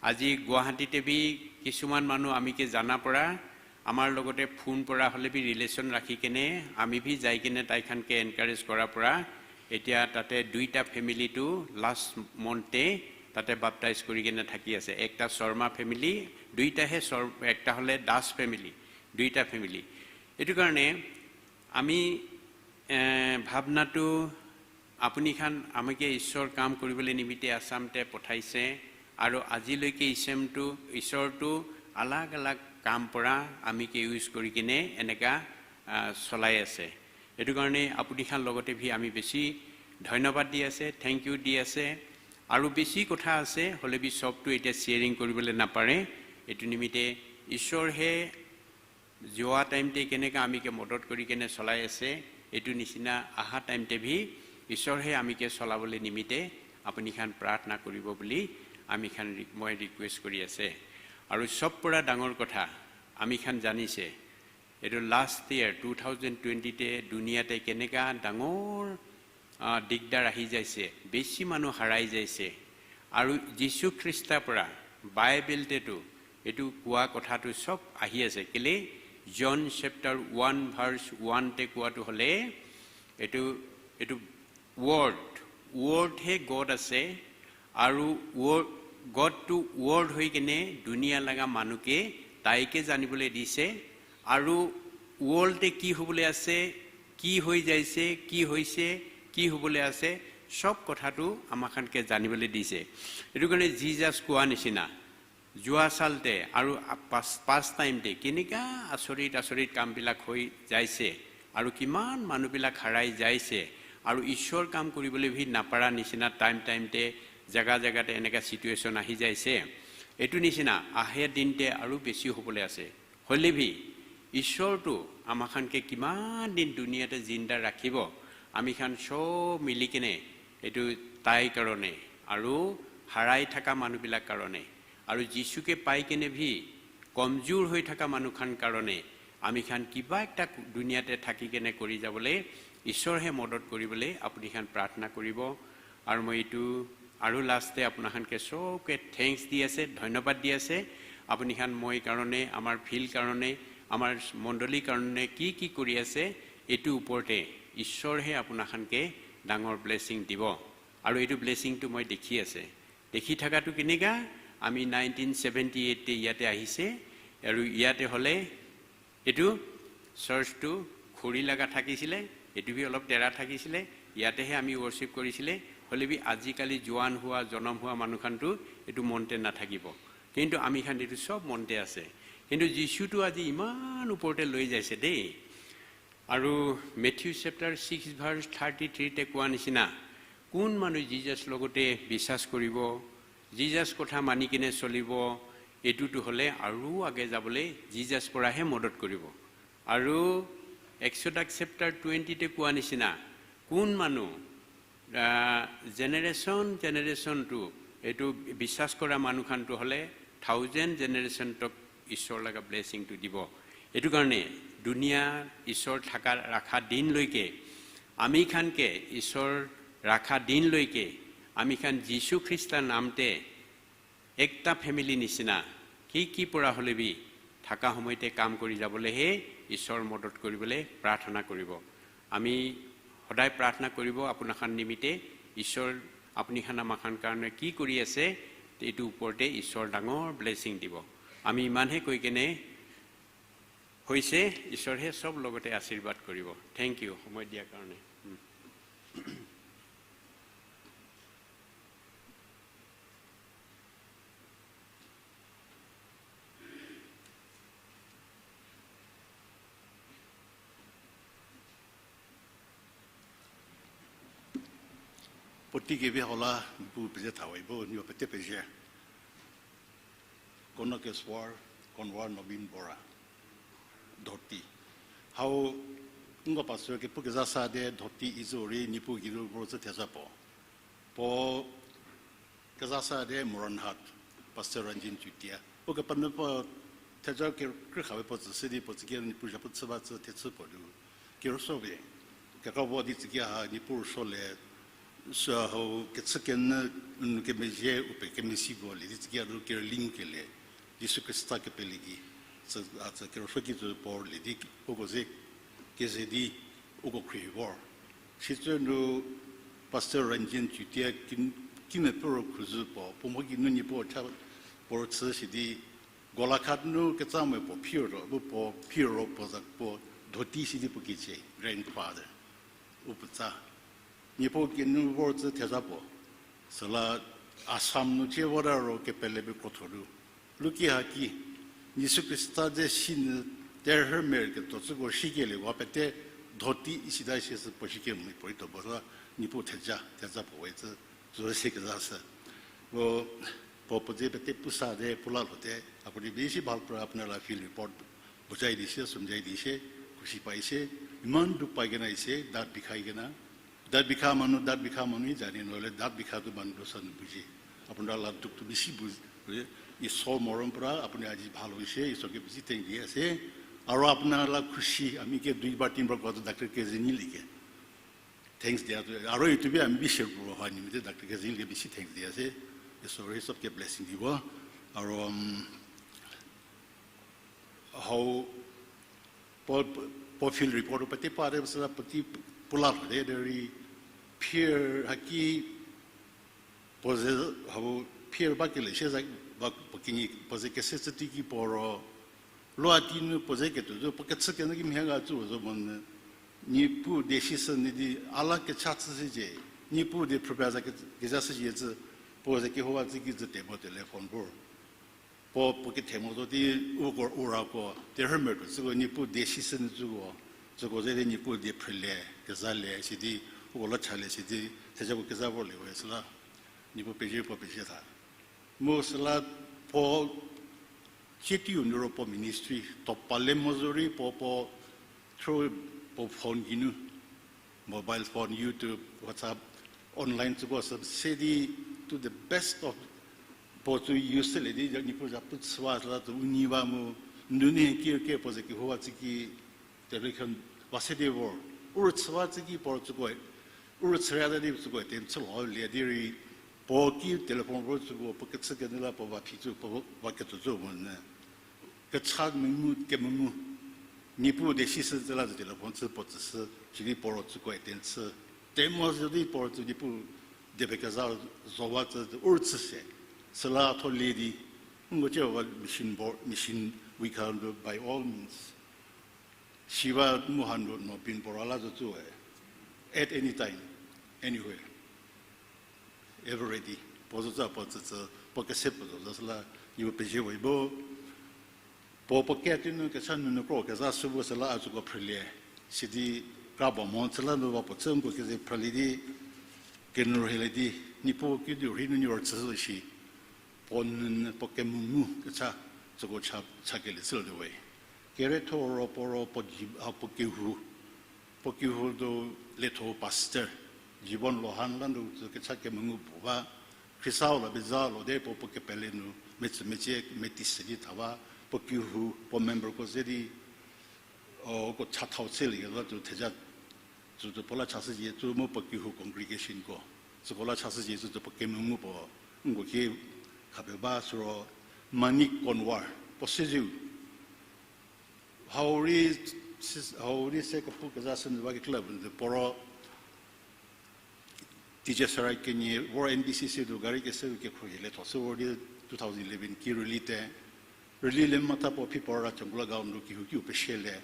আজি গুৱাহাটীতে ভি কিছুমান মানুহ আমি কে জানা পৰা, আমাৰ লগতে ফোন পৰা হ'লে ভি ৰিলেশ্যন ৰাখি কেনে আমি ভি যাই কেনে তাইখানকে এনকাৰেজ কৰা পৰা। এতিয়া তাতে দুইটা ফেমিলিটো লাষ্ট মন্থে তাতে বাপটাইজ কৰি কেনে থাকি আছে। একটা শৰ্মা ফেমিলি, দুইটাহে শৰ-, একটা হ'লে দাস ফেমিলি, দুইটা ফেমিলি। এইটো কাৰণে আমি, এ, ভাৱনাটো আপুনি খান আমাকে ঈশ্বৰ কাম কৰিবলৈ নিমিত্তে আছামতে পঠাইছে আৰু আজিলৈকে ঈশ্বৰটো, ঈশ্বৰটো আলাগ আলাগ কাম পৰা আমি কে ইউজ কৰি কিনে এনেকা, আ, চলাই আছে। এইটো কাৰণে আপুনি খান লগতে ভি আমি বেছি ধন্যবাদ দি আছে, থেংক ইউ দি আছে। আৰু বেছি কথা আছে, হ'লে ভি চবটো এতিয়া শ্বেয়াৰিং কৰিবলৈ নাপাৰে। এইটো নিমিত্তে ঈশ্বৰহে যোৱা টাইমতে কেনেকা আমি কে মদত কৰি কেনে চলাই আছে, এইটো নিচিনা আহা টাইমতে ভি ঈশ্বৰহে আমি কে চলাবলৈ নিমিত্তে আপুনি খান প্ৰাৰ্থনা কৰিব বুলি আমি খান ৰি-, মই ৰিকুৱেষ্ট কৰি আছে। আৰু চব পৰা ডাঙৰ কথা, আমি খান জানিছে, এইটো লাষ্ট ইয়েৰ টু থাউজেণ্ড টুৱেণ্টিতে দুনিয়াতে কেনেকা ডাঙৰ, আ, দিগদাৰ আহি যাইছে, বেছি মানুহ হাৰাই যাইছে। আৰু যীশু খ্ৰীষ্টৰ পৰা বাইবেলতেতো এইটো কোৱা কথাটো চব আহি আছে। কেলে? জন চেপ্টাৰ ওৱান ভাৰ্চ ওৱানতে কোৱাটো হ'লে এইটো, এইটো ৱৰ্ড, ৱৰ্ডহে গড আছে। আৰু ৱৰ্ড, গডটো ৱৰ্ড হৈ কেনে দুনিয়া লগা মানুহকে তাইকে জানিবলৈ দিছে। আৰু ৱৰ্ল্ডে কি হ'বলৈ আছে, কি হৈ যাইছে, কি হৈছে, কি হ'বলৈ আছে, চব কথাটো আমাখানকে জানিবলৈ দিছে। এইটো কাৰণে জিজাছ কোৱা নিচিনা যোৱা চালতে আৰু পাছ, পাছ টাইমতে কেনেকা আচৰিত আচৰিত কামবিলাক হৈ যাইছে আৰু কিমান মানুহবিলাক হাৰাই যাইছে আৰু ঈশ্বৰ কাম কৰিবলৈ ভি নাপাৰা নিচিনা টাইম টাইমতে জেগা জেগাতে এনেকা চিটুৱেশ্যন আহি যাইছে। এইটো নিচিনা আহে দিনতে আৰু বেছি হ'বলৈ আছে। হ'লে ভি ঈশ্বৰটো আমাখানকে কিমান দিন দুনিয়াতে জিন্দা ৰাখিব, আমি খান চব মিলি কেনে এইটো তাই কাৰণে আৰু হাৰাই থকা মানুহবিলাক কাৰণে আৰু যীশুকে পাই কেনে ভি কমজোৰ হৈ থকা মানুহ খান কাৰণে আমি খান কিবা একটা দুনিয়াতে থাকি কেনে কৰি যাবলৈ ঈশ্বৰহে মদত কৰিবলৈ আপুনি খান প্ৰাৰ্থনা কৰিব। আৰু মই এইটো আৰু লাষ্টে আপোনাখানকে চবকে থেংকছ দি আছে, ধন্যবাদ দি আছে। আপুনি খান মই কাৰণে, আমাৰ ফিল্ড কাৰণে, আমাৰ মণ্ডলী কাৰণে কি কি কৰি আছে, এইটো ওপৰতে ঈশ্বৰহে আপোনাখানকে ডাঙৰ ব্লেছিং দিব। আৰু এইটো ব্লেছিংটো মই দেখি আছে। দেখি থকাটো কেনেকা, আমি নাইনটিন ছেভেণ্টি এইটতে ইয়াতে আহিছে আৰু ইয়াতে হ'লে এইটো চাৰ্চটো খৰি লগা থাকিছিলে, এইটো ভি অলপ তেৰা থাকিছিলে, ইয়াতেহে আমি ৱৰ্শ্বিপ কৰিছিলে। হ'লে ভি আজিকালি জোৱান হোৱা, জনম হোৱা মানুহখানতো এইটো মনতে নাথাকিব। কিন্তু আমি খান এইটো চব মনতে আছে। কিন্তু যীশুটো আজি ইমান ওপৰতে লৈ যাইছে দেই। আৰু Matthew chapter six verse thirty থ্ৰীতে কোৱা নিচিনা, কোন মানুহ জিজাছ লগতে বিশ্বাস কৰিব, জিজাছ কথা মানি কিনে চলিব, এইটোতো হ'লে আৰু আগে যাবলৈ জিজাছ পৰাহে মদত কৰিব। আৰু এক্সডাছ চেপ্টাৰ টুৱেণ্টিতে কোৱা নিচিনা, কোন মানু, আ, generation, generation to, এইটো বিশ্বাস কৰা মানু খানটো হ'লে thousand generation তক ঈশ্বৰ লগা blessing টো দিব। এইটো কাৰণে দুনিয়া ঈশ্বৰ থাকা ৰাখা দিনলৈকে, আমি খানকে ঈশ্বৰ ৰাখা দিনলৈকে, আমি খান যীশু খ্ৰীষ্টৰ নামতে একটা family নিচিনা, কি কি পৰা হ'লে বি, থাকা সময়তে কাম কৰি যাবলৈহে ঈশ্বৰ মদত কৰিবলৈ প্ৰাৰ্থনা কৰিব। আমি সদায় প্ৰাৰ্থনা কৰিব আপোনাৰ খান নিমিত্তে, ঈশ্বৰ আপুনি খান আমাৰ খান কাৰণে কি কৰি আছে, এইটো ওপৰতে ঈশ্বৰ ডাঙৰ blessing দিব। আমি ইমানহে কৈ কেনে হৈছে, ঈশ্বৰহে সব লগতে আশীৰ্বাদ কৰিব। Thank you সময় দিয়াৰ কাৰণে। উম। Puotei kevi hau la, Niepuu pezie thawe bu, nieko pete pezie. Konokeswar, Konwar Nobin Bora, Dhoti. Hau, nko pastor kepu kezha sa de Dhoti izü rei Niepuu geinu vor zü theza puo. Puo kezha sa de Moronhat, Pastor Ranjin Chutia. Ukepenuopfü theza ke krükhawe puo tsüshü di puo tsüki Niepuu zhapu chü ba tsü thechü puo lu. Kerüsuo we, kekra vo di tsüki ha Niepuu rüsuo le, sü hau kechü kenyü, n kemezhie u pie kemesi vo le di tsüki ha lu kerüli ngukelie, Jisu Khrista kepele gei, sü, a, sü kerüsuo ki tsü puo le di uko ze keze di uko khrie vor. Sitse nu Pastor Ranjin Chutia ki, kimepfü ro khuzü puo, puo mho geinu Niepuu cha puo rüchü shi di, Golaghat nu ketsa me puo phiro, bu puo phiro puo za puo Dhoti shi di puo kicie, grandfather. U puo tsa. Niepuu geinu vor zü theza puo. Süla Assam nu chie vota ro kepele pie krotho lu. Luki haki, Jisu Khrista ze sinyü terhü mer ketuo tsüko shikelie wa pete Dhoti isita shi sü puo shikemhie puorei tuo ba la Niepuu theja, theza puo we zü, zo se kezha sü. Vo, puo puo ze pete pusa de, pu la lho de, apuni bi si bhal pra apuni la field report, bujai di se, sümjai di se, khushi pai se, iman du pai kena ise, dat bikhai kena, dat bikha manu, dat bikha manu, jani no le, dat bikha tu manu do sa nu buji. Apuni la duk tu bisi bu, Isor morom pra, apuni aji bhalo ise, Isor ke bisi thank di ase, aro apuni la khushi, ami ke dui bar tin bar ko tu doctor ke zeni like. Thanks dia tu, aro itu bi ami bi share puro ha ni mi te doctor ke zeni ke bisi thanks dia se, Isor he sab ke blessing di ba, aro, um, hau, puo, puo field report pete pa de, süla puotei pu la lho de, derei, phier haki, puo ze, hau, phier ba kele sie za, ba puo kinyi, puo ze kese tsü teiki puo ro, lua ti nu puo ze ketuo zo, puo kechü kenyü ki mhie ga tsü zo mo nyü, Niepuu die si sü ni di, a la kecha chü shücie, Niepuu die phrüpie za ke, kezha shücie tsü, puo ze kehouwa tsü ki züte mo telephone vor. Puo, puo kethe mo zo di, uko, urako, terhü mertuo tsüko, Niepuu die si sü nu tsüko, tsüko ze di Niepuu die phrülie, kezalie, sidi, uko la chalie, sidi, thejako keza vorlie we süla, Niepuu pezie, puo pezie tha. Mu süla puo, chietiu nu ro puo ministry, tuo pa le mo zorei puo, puo, through puo phone geinu, mobile phone, YouTube, WhatsApp, online tsüko sü se di to the best of puo tsü use le di Niepuu zhapu chüwa süla tsü u nyi ba mu, nunu ki ke puo ze kehouwa tsü ki, telecom va se di vor. U rüchüwa tsü ki puo tsüko, u rüchüria di tsüko, te chü lho le di rei, puo ki telephone vor tsüko, puo kechü kenyü la puo va phi tsü, puo va ketso tsü mo nyü. Kecha mengu, kemengu. Niepuu die si sü tsü la zü telephone tsü puo tsüshü, sidi puo ro tsüko attend chü. Te mo sidi puo ro tsü Niepuu die pie keza zowa tsü, u rüchü se. Süla tho le di, nko ce va mission board, mission week hanu by all means. Siba mu hanu no pin puo ra la zo tsü we. At any time, anywhere. Ever ready. Puo zo tsü puo tsü tsü, puo kese puo zo zo süla, Niepuu pezie we bo. Puo puo ke tinu kecha nunu kro keza sü bu süla a tsüko phrülie. Sidi kra ba mo süla nu ba puo tsü nko keze phrülie di, kenu rheilie di, Niepuu ki di rhei nu ni ro tsü zo shi. Puo nunu puo kemengu kecha, tsüko cha, cha kelie chülie we. Keretho ro puo ro puo di, a puo kehou. Puo kehou do letho pastor, Jibon Lohan la nu tsü kecha kemengu puo ba, Khrista-u la peza lo de puo puo kepele nu, metsü mecie meti se di tha ba, puo kehou, puo memberko ze di, o, ko cha thau se lie la tsü theja, tsü tsü puo la chashücie, tsü mu puo kehou congregationko, tsüko la chashücie, tsü tsü puo kemengu puo, nko ki khapie ba siro, Manik Konwar, puo sezieu. Hau rei, hau rei se kepu kezha sü nu ba kekreilamonyü puo ro, teicie serai kenie vor N B C C nu gari kese kekhruohi letho sü vor di two thousand eleven ki rüli te. Rüli le mata puo phi puo ra Changula Gaon nu kehouki u peshie le.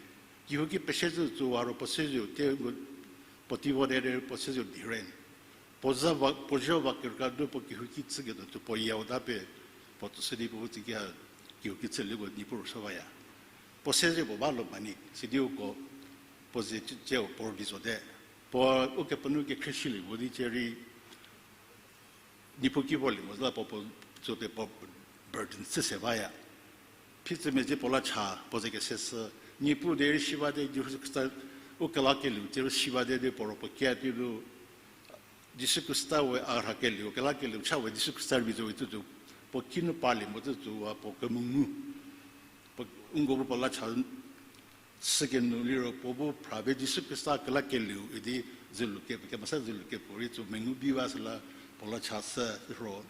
Kehouki peshie zü tsüwa ro puo sezieu te, puo tei vo de de puo sezieu diren. Puo za va, puo zho va kerükra nu puo kehouki chüketuo tsü puo yau ta pie, puo tsüshü di puo bu tsüki ha kehouki chülieko Niepuu rüsuo baya. Puo sezieu puo ba lo Manik, sidi uko, puo ze cü, cüu puo rübei zote. Puo ukepenuo kekhrieshülie mo di cierei, Niepuu ki vorlie mo zü la puo, puo, tsü pie puo burden chü se baya. Phi tsü mezhie puo la cha, puo ze kese sü. Niepuu derei si bate, Jisu Khrista u kelakelieu, derei si bate di puo ro puo kia ti nu. Jisu Khrista we a rha kelieu, kelakelieu cha we Jisu Khrista rei zo we tsü tsü. Puo kinu parlie mo tsü tsüwa puo kemengu. Puo, nko bu puo la cha sükenu liro puo bu phra pie Jisu Khrista kelakelieu idi zülu ke, kemesa zülu kepuorei tsü mengu bi ba süla puo la cha sü ro.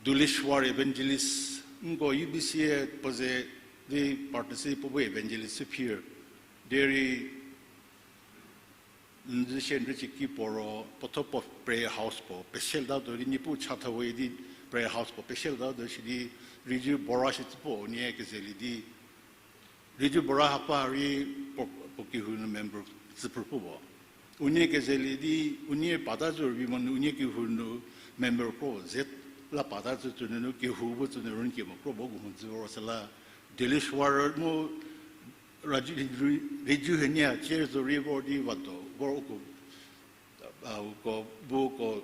Duleshwar Evangelist, nko U B C puo ze di partner si puo bu evangelist sü phir. Derei, n zü sie n rüchü ki puo ro, puo tho puo prayer house puo, peshie ta tuo di Niepuu chatha we di prayer house puo, peshie ta tuo shi di, Riju Bora shi tsü puo unie kezelie di, Riju Bora hako rei puo, puo kehou nu member tsüphrü puo bo. Unie kezelie di, unie pata zü rübei mo nu unie kehou nu member kro ze la pata zü tsü nunu kehou bu tsü nu rünyükie mo kro bo gu mhodzü ro süla, Duleshwar mu Raju, Riju henie a cie zo rei vor di va do, vor uko, a, uko, bu uko,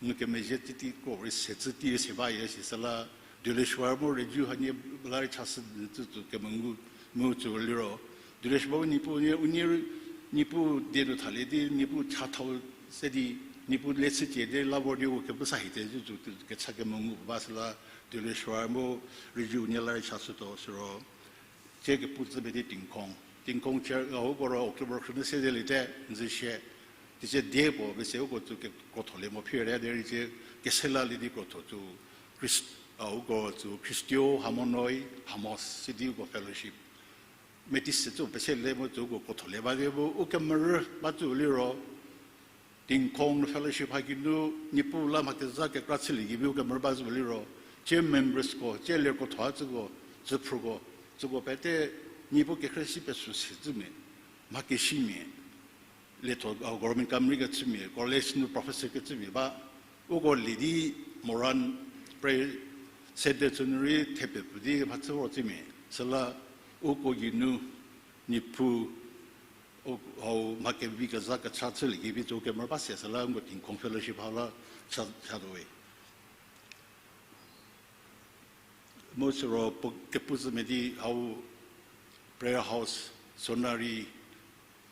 nu kemezhie titi kro rei se tsü ti se ba ye si süla, Duleshwar mu Riju hanie la rei chashü di tsü tsü kemengu, mu tsü liro. Duleshwar bu Niepuu nie, unie, Niepuu die nu thalie di, Niepuu chathau se di, Niepuu le chücie di la vor di u kepu sa hite tsü tsü kecha kemengu ba süla, Duleshwar mu Riju nie la rei chashütuo siro. Tie kepu tsü pie di Tingkhong. Tingkhong cie, a, uko ro October khrünu se zelie te, n zü sie. Ticie die puo, pese uko tsü kekrotholie mo phire, derei cie, keselalie di krotho tsü, Christ, a, uko tsü Christio Hamonoi Hamos, sidi uko fellowship. Metei se tsü pese le mo tsü uko krotholie ba di bu, u kemerü ba tsü liro, Tingkhong nu fellowship haki nu, Niepuu la mha kezha kekra chülie ki bi u kemerü ba zü liro, tie membersko, tie lerkotho tsüko, tsüphrüko, tsüko pete, Niepuu kekhrie si pesü se tsümia, mha kesimia, letho, a, government kam rei kechümia, college nu professor kechümia ba, uko lie di Moran prayer centre tsü nu rei thepe pfü di mhachü ro tsümia, süla uko geinu, Niepuu, u, hau mha kevi kezha kecha chülie ki bi tsü kemerü ba se süla nko Tingkhong fellowship hau la cha, chatuo we. Mu siro puo kepu tsü medi hau prayer house, Sonari,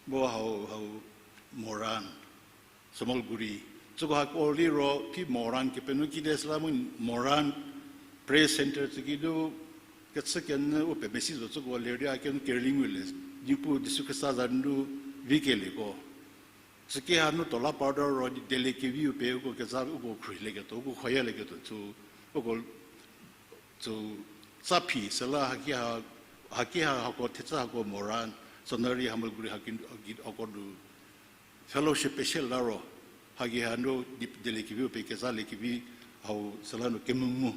mu hau, hau Moran, Samalguri. Tsüko hako liro phi Moran kepenu kide süla mu Moran prayer centre tsü ki nu kechü kenyü u pemesi zo tsüko ler di a kenu kerüli ngulie, Niepuu Jisu Khrista za nu vikelieko. Süki hanu tola pardo ro di dieliekeviu pie uko kezha uko khruohilieketuo, uko khoyalieketuo tsü, uko tsü tsa phi süla haki ha, haki ha hako thetsü hako Moran, Sonari Hamalguri haki, haki hako nu fellowship pese la ro, haki hanu di, dieliekeviu pie kezhaliekevi hau süla nu kemengu.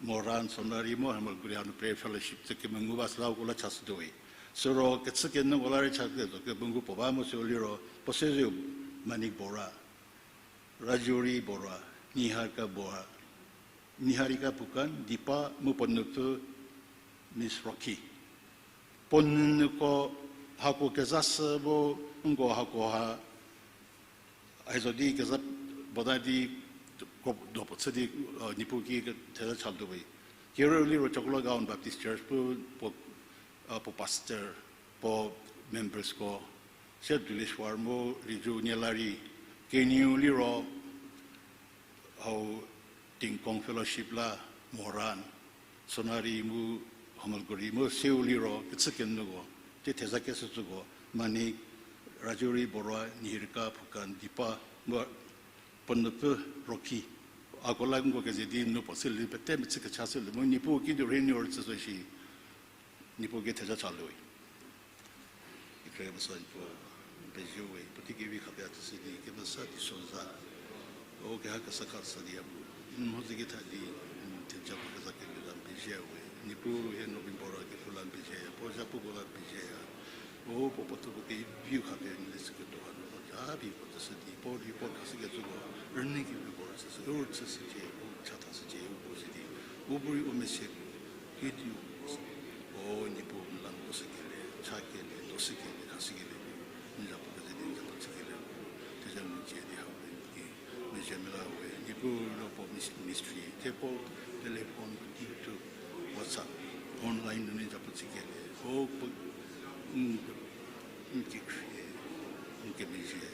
Moran, Sonari mu Hamalguri hanu prayer fellowship tsü kemengu ba süla uko la chashütuo we. Siro kechü kenyüko la rei chakelieko kemengu puo ba mu sü liro, puo sezieu Manik Bora, Rajuri Bora, Niharika Bora, Niharika Phukan, Dipa mu puo nupfü Miss Rocky. Puo nunuko hako kezha sü bu nko hako ha, aizo di kezha bota di ko do puo chü di, Niepuu ki theza chatuo we. Kerieu liro Chokula Gaon Baptist Church pu puo, puo pastor, puo membersko, Se Duleshwar mu Rijou nie la rei, kenieu liro, hau Tingkong Fellowship la, Moran, Sonari mu Hamalguri mu seu liro kechü kenuko, tei theza keshücüko, Manik, Rajuri, Borwa, Nihirika, Phukan, Dipa, mu Ponupü, Rocky, ako la nko keze di nu puo chülie pete mechü kecha chülie mu Niepuu kidu rei nuo rüchü zo shi, Niepuu ki theza cha lui. Ikre mesa Niepuu, n pezie we, puotei kevi khapie a tsüshü di kemesa teisoza. O keha kesa kesa di a bu, n mhodzü ketha di, n theja puo keza kevi la n pezie we. Niepuu hie November a kepfhü la n pezieya, puo zhapuko la n pezieya. O puo puothuo puo keviu khapie n leshüketuo ha nu ja phi puo tsüshü di, puo di puo khashükecüko, rünyü kevi puo rüchüshü, u rüchüshücie, u chathashücie, u puo si di, u bu rei u mese di, kediu, o Niepuu n la n puo shükelie, chakelie, doshükelie, khashükelie, n zhapu keze di n zhapu chükelie, theza nu cie di hau di, mezhie mela we, Niepuu ro puo mis-, mystery, the puo telephone, YouTube, WhatsApp, online nunu n zhapu chükelie, o puo, n, n kekhrie, n kemezhie,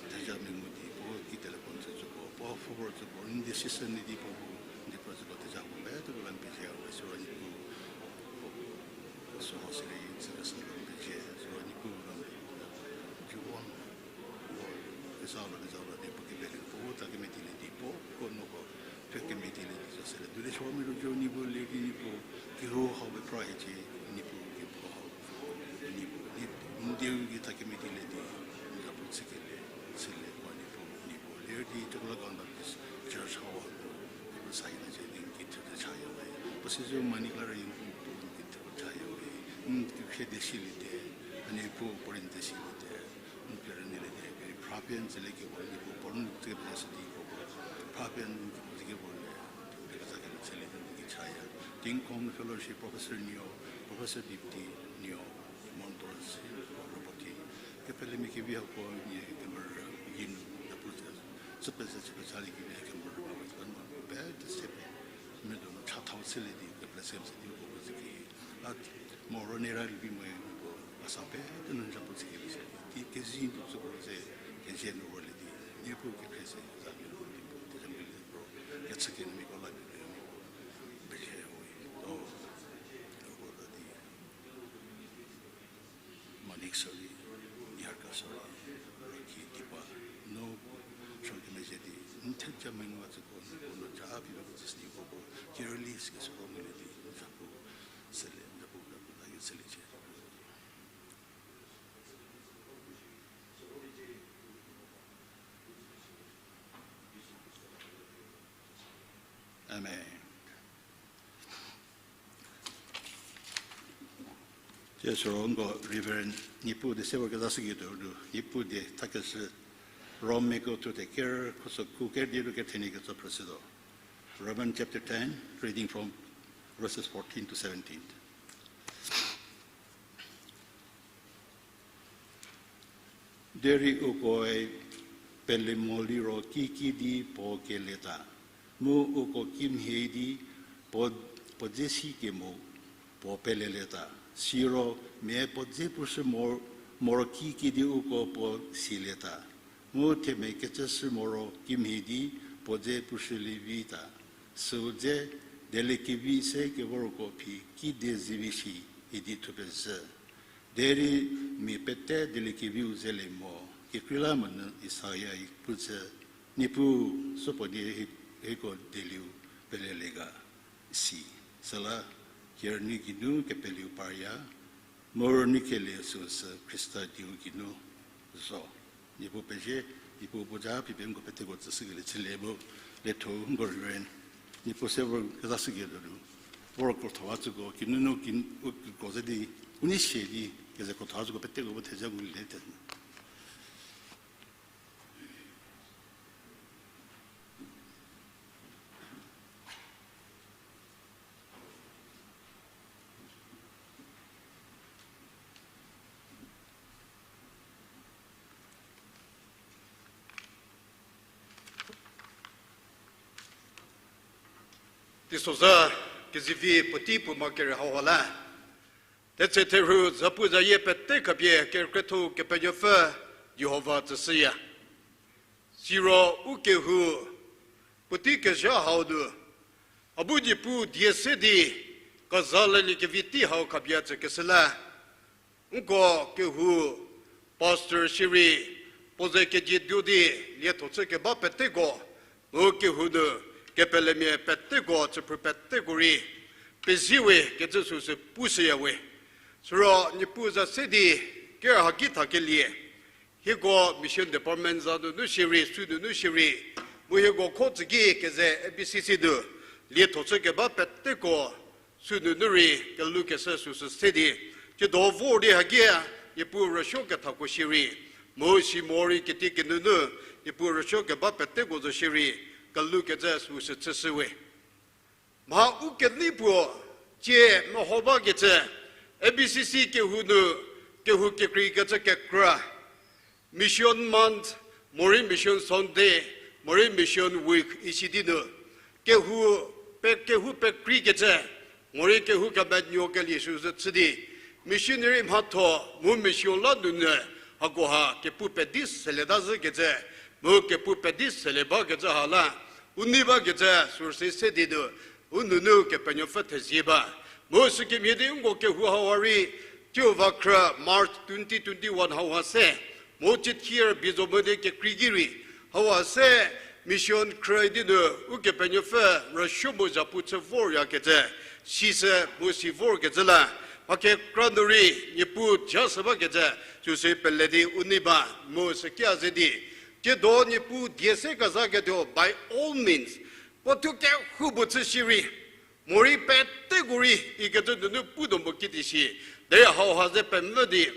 theja mengu di, puo ki telephone chücüko, puo forward chüko, n decision di puo bu, n di puo chüko, theja puo peteko la n pezie we, siro Niepuu, puo, puo süro sirei, n tsükeshü la n pezie, siro Niepuu la, Johan, puo, kezha la, kezha la di puo kepele, puo ta kemetilie di, puo, puo nuko, pfhe kemetilie di, zo sele, Duleshwar mu Rijou Niepuu lie di Niepuu, kehou hau pepra hiecie, Niepuu kehou hau, Niepuu, n dieu ki ta kemetilie di, n zhapu chükelie, chülie, puo Niepuu, Niepuu lie di, Chakhesang Baptist Church hau, Niepuu sa hina cie di n ki thepfü chaya we, puo sizü Manik la rei Niepuu n ki thepfü chaya we, n ki khrie di siliete, a Niepuu puorei n di siliete. N kerünyülie di, keri phrapie n tsülie kevor Niepuu puo n tsükepezie di kevor, phrapie n tsükepezie kevor le, keza kele chülie di n ki chaya. Tingkong Fellowship Professor Nuo, Professor Dipti Nuo, Montor si, Roboti, kepelemia kevi hako nie kemerü, yin, yapu ze, chüpeze chüpeza lie kevi kemerü ba we, ba nu, pete se pe, medonu chathau chülie di, kepele se di, uko zü ki, a, moro nera livi moe, uko, a sa pete nu n zhapu chükelie se, di, kezi nu tsüko ze, keze nu rülie di, Niepuu kekhrie se, za di, di, di, di, di, di, di, kechükenuoko la di, di, di, di, o, o, di, Manik sorry, Niharka sorry, Rocky Dipa, no, sorry, kemezhie di, n theja mengu a tsüko, n ko no ja phi ba ko tsü di ko ko, ki release ke sorry ngulie di, n zhapu, sele, n zhapu, n zhapu, n zhapu, sele che. Amen. Siro nko Reverend Niepuu die se vor kezashüketuo nu, Niepuu die thakeshü Romiako thuthe ker, khuso ku ker di ru kethenyi ketso phrüshütuo. Romans chapter ten, reading from verses fourteen to seventeen. Derei ukoe pele mo liro kikidi puo keleta, mu uko kimhie di puo, puo dze si kemo puo peleleta, siro mia puo dze pushü mo, moro kikidi uko puo sileta, mu themia kecüshü moro kimhie di puo dze pushülie vita, süu dze dieliekevi se kevorko phi kide zivi shi idi thupezhü. Derei mia pete dieliekeviu zelie mo, kekreilamonyü Isaia-e pucü, Niepuu, supuo die hi-, hieko dielieu pelelie ga, si. Süla, kerünyü geinu kepeleu parya, mu rünyü kelie süu sü Khrista dieu geinu zo. Niepuu pezie, Niepuu bu ja phi pengou peteko tsüshükelie chülie mu, letho nko rüren. Niepuu se vor kezashüketuo nu, vor krotho a tsüko, kinunu kin-, u kro ze di, u nei sie di, keze krotho a tsüko peteko bu theja ngulie te. Teisoza kezivi puotei puo ma kere hau ha la. Tetse therhu zapu zayie pete khapie kerükrietho Kepenuopfü Jihova tsüshüya. Siro u kehou puotei kezha hau nu, a bu Niepuu die se di, kezalelie kevi tei hau khapie tsükeshü la, nko kehou pastor shierei, puo ze kejieduo di lietho chü keba peteko, mu kehou nu kepelemia peteko, chüphrü peteko rei, pezie we kecü süsü pushüya we. Siro Niepuu za se di, ker haki thakelie, hieko mission department za nunu shierei, sü nunu shierei, mu hieko kho tsüki keze A B C C nu lietho chü keba peteko, sü nunu rei kelhoukeshü süsü se di, tsiedo vor di haki, Niepuu rüsuo kethako shierei, mu si morei kitiekinu nu, Niepuu rüsuo keba peteko zo shierei, kelhoukecü süsü chüshü we. Mha u kenei puo, tsie meho bakecü, A B C C kehou nu, kehou kekreikecü kekra, Mission Month, morei Mission Sunday, morei Mission Week isi di nu, kehou pe, kehou pekreikecü, morei kehou kemenuokelie süsü chü di, missionary mhatho, mu mission la nunu, hakoha kepu pedi selieta zhükecü, mu kepu pedi selie bakecü ha la, u nei bakecü süsü se di nu, u nunu Kepenuopfü thezie ba. Mu sükemhie di nko kehou hauha rei, tiu va khrü March twenty twenty-one hauha se, mu tsie thier bizo mo di kekrei ki rei, hauha se mission khrü di nu, Ukepenuopfü rüsuo mu zapu chü voryakecü, sisü mu si vorkecü la, mha kekra nu rei Niepuu jashü bakecü, süsü pele di u nei ba, mu sükia ze di, tsiedo Niepuu die se kezaketuo, by all means, puo thuo kehoupuo chü shierei, morei peteko rei ikecü nunu pu do mo ki di shi, derei hauha ze pemvü di,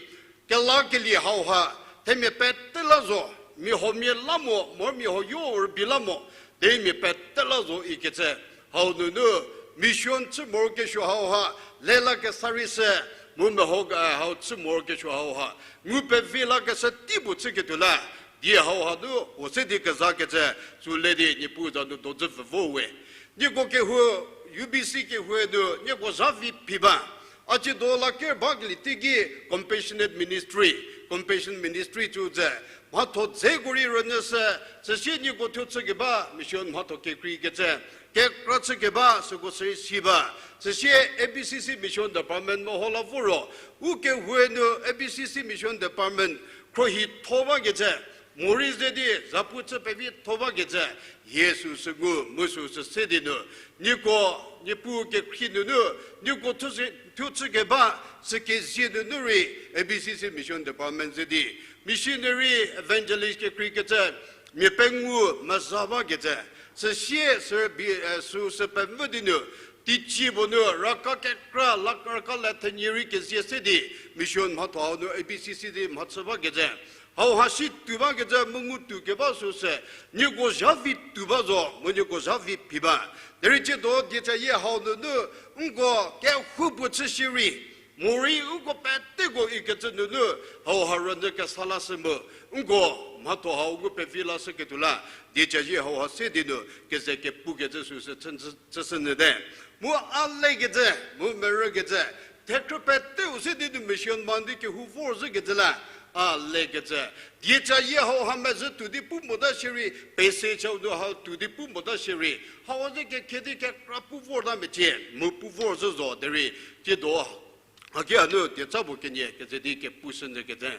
kelakelie hauha, themia pete la zo, mia huomia la mo, morei mia huoyo rübei la mo, derei mia pete la zo ikecü, hau nunu, mission chü morokesuo hauha, lelakesa rei sü, mu meho, eh, hau chü morokesuo hauha, ngu pevi lakeshü teipuo chüketuo la, die hauha nu puo se di kezakecü, sü le di Niepuu za nu dozü pfü vo we. Nieko kehou, U B C kehou nu nieko zha vi phi ba. A tsiedo la ker bakelie teiki compassionate ministry, compassion ministry cü ze, mhatho dzeko rei rünyüshü, süsie nieko thuo chükeba mission mhatho kekreikecü, kekra chükeba süko sü si ba. Süsie A B C C Mission Department meho la vo ro, u kehou nu A B C C Mission Department khrohi tho bakecü, morei ze di zapu chü pevi tho bakecü, hie süsü ngu mu süsü se di nu, nieko, Niepuu kekhrie nunu, nieko thuo chü, thuo chükeba, sükezie nunu rei A B C C Mission Department ze di, missionary, evangelist kekreikecü, mia pengou meza bakecü, süsie sü bi, eh, süsü pemvü di nu, teicie puo nu raka kekra, la raka le thenie rei kezie se di, mission mhatho hau nu A B C C di mhachü bakecü, hauha si tuo bakecü mu ngu tuo keba süsü, nieko zha vi tuo ba zo, mu nieko zha vi phi ba. Derei tsiedo diecayie hau nunu, nko kehoupuo chü shierei, morei nko peteko ikecü nunu, hauha rünyü kesa lashü mu, nko mhatho hau ngu pevi lashüketuo la, diecayie hauha se di nu, keze kepukecü süsü chü, chü, chüshü nyü te. Mu a lekecü, mu merükecü, thekhrü peteu se di nu mission mandi kehou vor zhükecü la, a lekecü. Diecayie hauha mezhü tuo di pu mota shierei, pese chau nu hau tuo di pu mota shierei, hau ze kekhe di kekra pu vorta mecie, mu pu vor zhü zo derei, tsiedo haki hanu dieca puo kenie keze di kepushü nyükecü.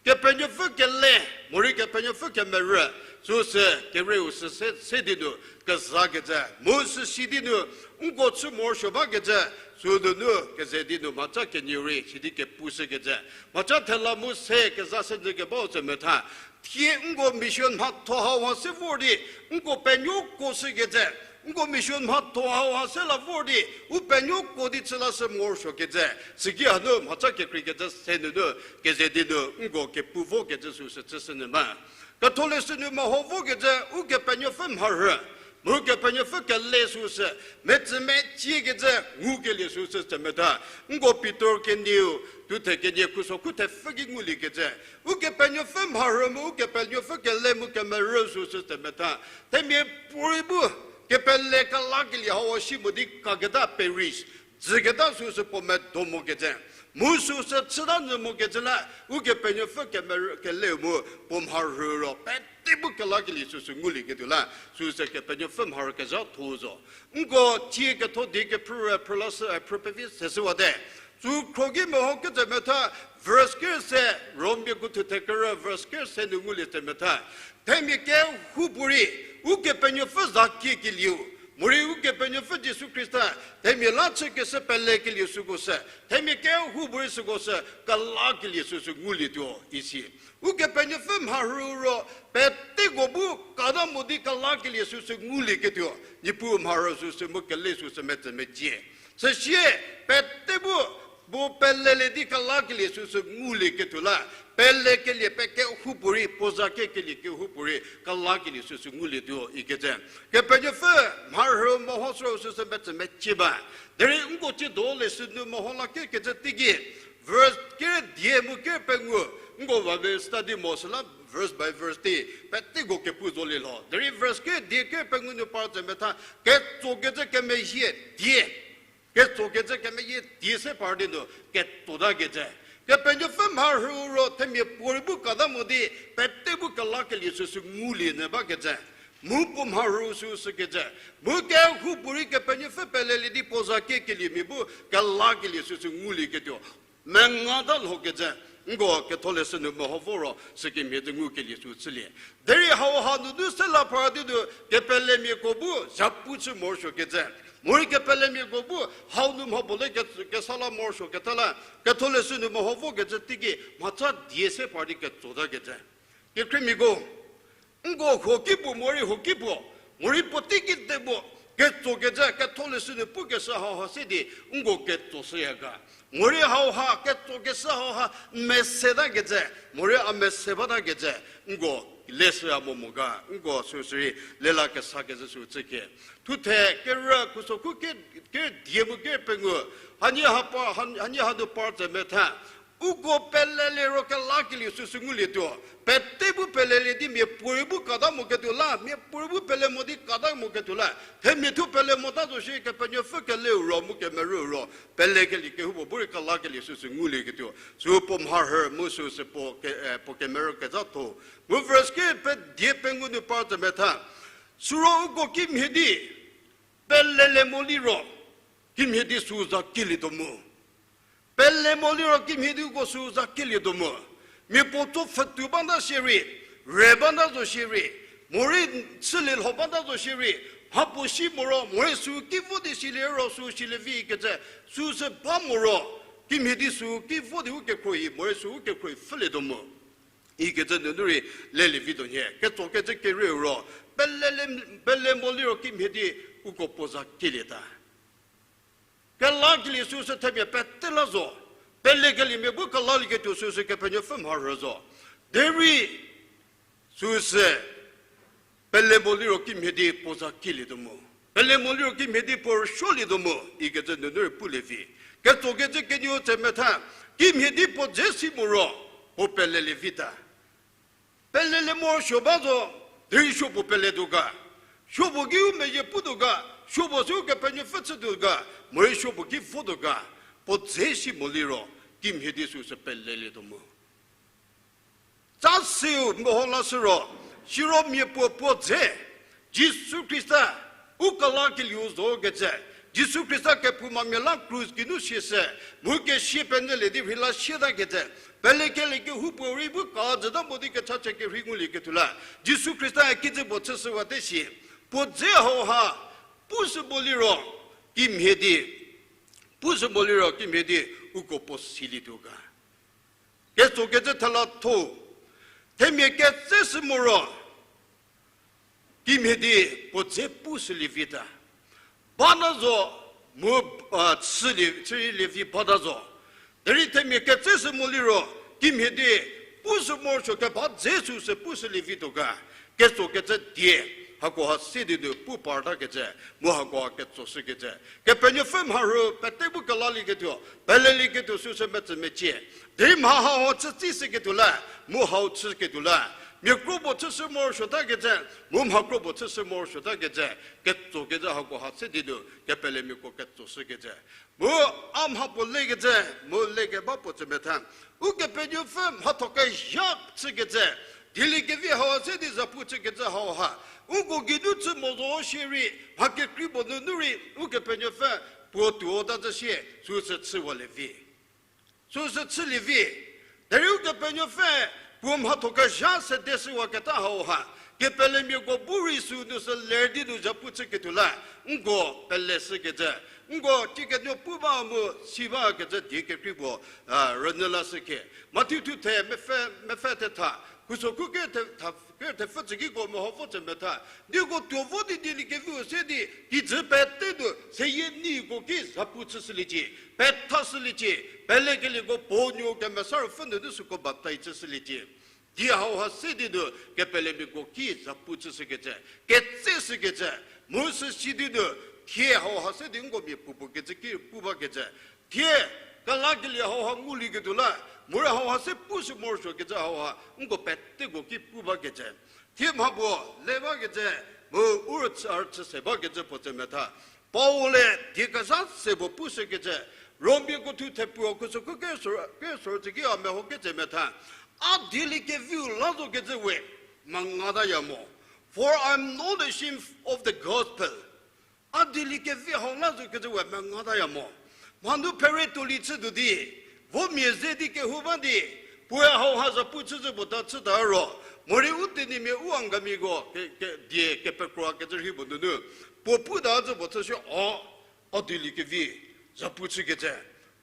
Kepenuopfü kele, morei Kepenuopfü kemerü, süsü kereu sü se, se di nu kezakecü, mu süsi di nu nko chü morosuo bakecü, sünunu keze di nu mhaca kenieu rei sidi kepushükecü. Mhaca thela mu se kezashü nyükebau tse metha. Thie nko mission mhatho hauha se vor di, nko penuoko shükecü. Nko mission mhatho hauha se la vor di, u penuoko di chü lashü morosuokecü. Süki hanu mhaca kekreikecü se nunu, keze di nu nko kepu vokecü süsü chüshü nyü ma. Ketholeshü nu meho vokecü, Ukepenuopfü mharhü, mu Kepenuopfü kele süsü, metsü metsiekecü ngukelie süsü tse metha. Nko Pitor kenieu, thuthe kenie khuso khu thepfü ki nguliekecü. Ukepenuopfü mharhü mu Ukepenuopfü kele mu kemerü süsü tse metha. Themia puorei bu, kepele kelakelie hau si mo di kaketa parish, dzüketa süsü puo medo mokecü. Mu süsü chüta nyü mokecü la, Ukepenuopfü kemerü keleu mu puo mharhü ro pete bu kelakelie süsü ngulieketuo la, süsü Kepenuopfü mharhü kezhatho zo. Nko tie ketho die kephrü, phrü la sü, phrü pevi se shüwate. Süu khro ki meho kecü metha, verse ker se, Romiako thuthe kerü verse ker se nu ngulie tse metha, themia kehoupuorei Ukepenuopfü za kiekelieu, morei Ukepenuopfü Jisu Khrista themia la chükeshü pelekelieu süko sü, themia kehoupuorei süko sü kelakelie süsü ngulietuo isi. Ukepenuopfü mharhü ro peteko bu kata mo di kelakelie süsü ngulieketuo, Niepuu mharhü süsü mu kele süsü metsü mecie. Süsie pete bu, bu pelelie di kelakelie süsü ngulieketuo la, pelekelie pekehoupuorei, puo za kiekelie kehoupuorei kelakelie süsü ngulietuo ikecü. Kepenuopfü mharhü mehoshü süsü metsü mecie ba. Derei nko tsiedo leshü nu meho la kekecü teiki, verse ker die mu ker pengou, nko Bible study mo süla verse by verse di peteko kepu zolie lho. Derei verse ker die ker pengou nu par tse metha, ketsokecü kemeyie die. Ketsokecü kemeyie die se par di nu ketsotakecü. Kepenuopfü mharhü ro themia puorei bu kata mo di, pete bu kelakelie süsü ngulie nyü bakecü. Mu puo mharhü süsü kecü. Mu kehoupuorei Kepenuopfü pelelie di puo za kiekeliemia bu kelakelie süsü ngulieketuo. Mengata lhokecü, nko ketholeshü nu meho vo ro sükemhie di ngukelie süu chülie. Derei hauha nunu se la phra di nu kepelemiako bu zhapu chü morosuokecü. Morei kepelemiako bu hau nu mha puo le ke-, kesa la morosuoketa la, ketholeshü nu meho vokecü teiki mhatsa die se phra di ketsotakecü. Kekhriemiako, nko huo ki puo, morei huo ki puo, morei puotei kedipuo, ketsokecü, ketholeshü nu pukeshü hauha se di, nko ketsoshüya ga. Morei hauha, ketsokeshü hauha, mesetakecü, morei a mese batakecü, nko leshüya mo mo ga, nko süsürei lela kesakecü süu chüke. Thuthe kerü khusokhu ke-, ker die mu ker pengou, hanie ha pa, han-, hanie hanu par tse metha, uko pelelie ro kelakelie süsü ngulietuo. Pete bu pelelie di miapuorei bu kata moketuo la, miapuorei bu pele mo di kata moketuo la, themia thuo pele mota zo shierei Kepenuopfü keleu ro mu kemerü ro, pelekelie kehoupuo bu rei kelakelie süsü ngulieketuo. Süu puo mharhü mu süsü puo ke-, eh, puo kemerü kezhatho. Mu verse ker pie die pengou nu par tse metha, siro uko kimhie di pelelie mo liro, kimhie di süu za kielietuo mu. Pele mo liro kimhie di uko süu za kielietuo mu. Mia puo tso pfhütuo bata shierei, re bata zo shierei, morei chülie lho bata zo shierei, mha puo si moro, morei süu ki vo di silie ro süu silie vi kecü, süu sü ba moro, kimhie di süu ki vo di u kekhruohi, morei süu u kekhruohi pfhülietuo mu. Ikecü nunu rei lelie vituo nhie, ketsokecü kerieu ro, pele, pele mo liro kimhie di uko puo za kielieta. Kelakelie süsü themia pete la zo, pelekeliemia bu kelalieketuo süsü Kepenuopfü mharhü zo. Derei süsü pele mo liro kimhie di puo za kielietuo mu. Pele mo liro kimhie di puo rüsuolietuo mu, ikecü nunu rei pulie vi. Ketsokecü kenieu tse metha, kimhie di puo dze si moro, puo pelelie vita. Pelelie morosuo ba zo, derei supuo peletuo ga. Supuo ki u meyie putuo ga, supuo sü Kepenuopfü chütuo ga, morei supuo ki votuo ga, puo dze si mo liro, kimhie di süsü pelelietuo mu. Ca seu meho la sü ro, siro mia puo puo dze, Jisu Khrista, u kelakelieu zo kecü, Jisu Khrista kephoumamia la krus geinu siashü, mu kesia penyülie di rheila siata kecü, pelekelie kehoupuorei bu kajüta mo di kechachie kerhei ngulieketuo la, Jisu Khrista kijü puo chüshüwate si, puo dze hauha, pushü mo liro, kimhie di, pushü mo liro kimhie di, uko puo silietuo ga. Ketsokecü thela tho, themia ketse shü moro, kimhie di puo dze pushülie vita. Bata zo mu, a, chülie, chülie vi bata zo. Derei themia ketse shü mo liro, kimhie di pushü morosuo keba dze süsü pushülie vituo ga. Ketsokecü die, hakoha se di nu pu partakecü, mu hakoha ketsoshükecü. Kepenuopfü mharhü pete bu kelalieketuo, pelelieketuo süsü metsü mecie. Derei mha hau chütsishüketuo la, mu hau chüketuo la. Mia kro puo chüshü morosuotakecü, mu mha kro puo chüshü morosuotakecü, ketsokecü hako ha se di nu, kepelemiako ketsoshükecü. Mu a mha puo lekecü, mu lekeba puo tsümetha. Ukepenuopfü mhatho kezha chükecü, dieliekevi hau se di zapu chükecü hau ha. Uko geinu chü mo zo shierei, mha kekrei puo nunu rei, Ukepenuopfü puo tuo ta zhü sie, süsü chüwalie vi. Süsü chülie vi. Derei Ukepenuopfü puo mhatho kezha sedeshüwaketa hau ha. Kepelemiako bu rei sünu sü ler di nu zapu chüketuo la, nko peleshükecü, nko tikenuo pu ba mu si bakecü die kekrei puo, a, rünyü lashüke. Mathi thuthe mepfü, mepfü thetha, khuso khuke thetha, ke thepfü tsükiko meho vo tsümetha. Nieko tuo vo di dieliekeviu se di, kijü pete nu, seyie niko ki zapu chüshüliecie, pethashüliecie, pelekelieko puo nuo Kemesa Ruopfü nunu süko baptaiz chüshüliecie. Die hau ha se di nu, kepelemiako ki zapu chüshükecü, ketseshükecü, mu süsi di nu, thie hau ha se di nko mia puopuo kecü ki pu bakecü. Thie, kelakelie hau ha ngulieketuo la, morei hau ha se pushü morosuokecü hau ha, nko peteko ki pu bakecü. Thie mha puo, le bakecü, mu u rüchü, a rüchü se bakecü puo tsümetha. Paul-e die kezha se puo pushükecü, Romiako thu thepuo khuso khuke sor-, ke sor tsüki a meho kecü metha. A dieliekeviu la zokecü we, mengataya mo. For I am not ashamed of the gospel. A dieliekevi hau la zokecü we mengataya mo. Mhanu phere tuoli chütuo di, vo mia ze di kehou ba di, puoe hau ha zapu chüzhü puo ta chüta ro, morei u tenyimia u Angamiko, ke, ke, die kepekro kecü rhei puo nunu, puo puta zhü puo chüshü o, a dieliekevi, zapu chükecü.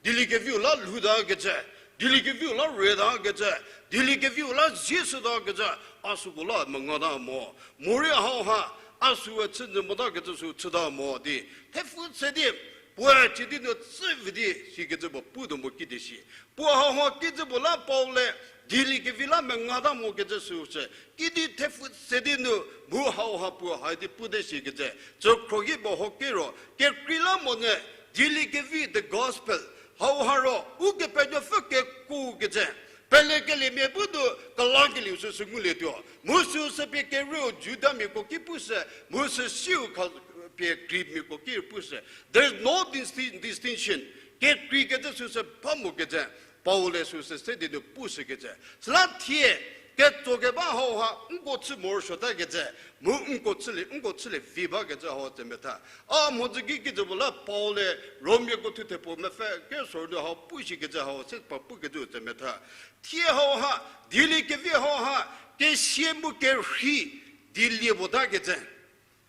Dieliekeviu la lhoutakecü, dieliekeviu la rütakecü, dieliekeviu la zie shütakecü, a süko la mengata mo. Morei hau ha, a süe chünyü motakecü sü chüta mo di. Thepfü se di, puoe chü di nu tsüvi di, sikecü puo putuo mo kidi shi. Puo hau ha kijü puo la Paul-e, dieliekevi la mengata mokecü süsü. Kidi thepfü se di nu, mu hau ha puo hai di pute shikecü. Tsükhro ki puo ho kiro, kekreilamonyü, dieliekevi the gospel. Hau ha ro, Ukepenuopfü kekuokecü. Pelekeliemia bu nu, kelakelieu süsü ngulietuo. Mu süsü pie kerieu Judamiako ki pushü, mu süsiu kha-, pie Greekmiako ki pushü. There is no distin-, distinction. Kekreikecü süsü ba mokecü. Paul-e süsü se di nu pushükecü. Süla thie, ketsokeba hau ha, nko chü morosuotakecü. Mu nko chülie, nko chülie vi bakecü hau tsümetha. A mhodzü ki kijü puo la Paul-e Romiako thu thepuo mepfü ke sor nu hau pushikecü hau se pa pukecü tsümetha. Thie hau ha, dieliekevi hau ha, kesia mu kerhei, dielie puotakecü.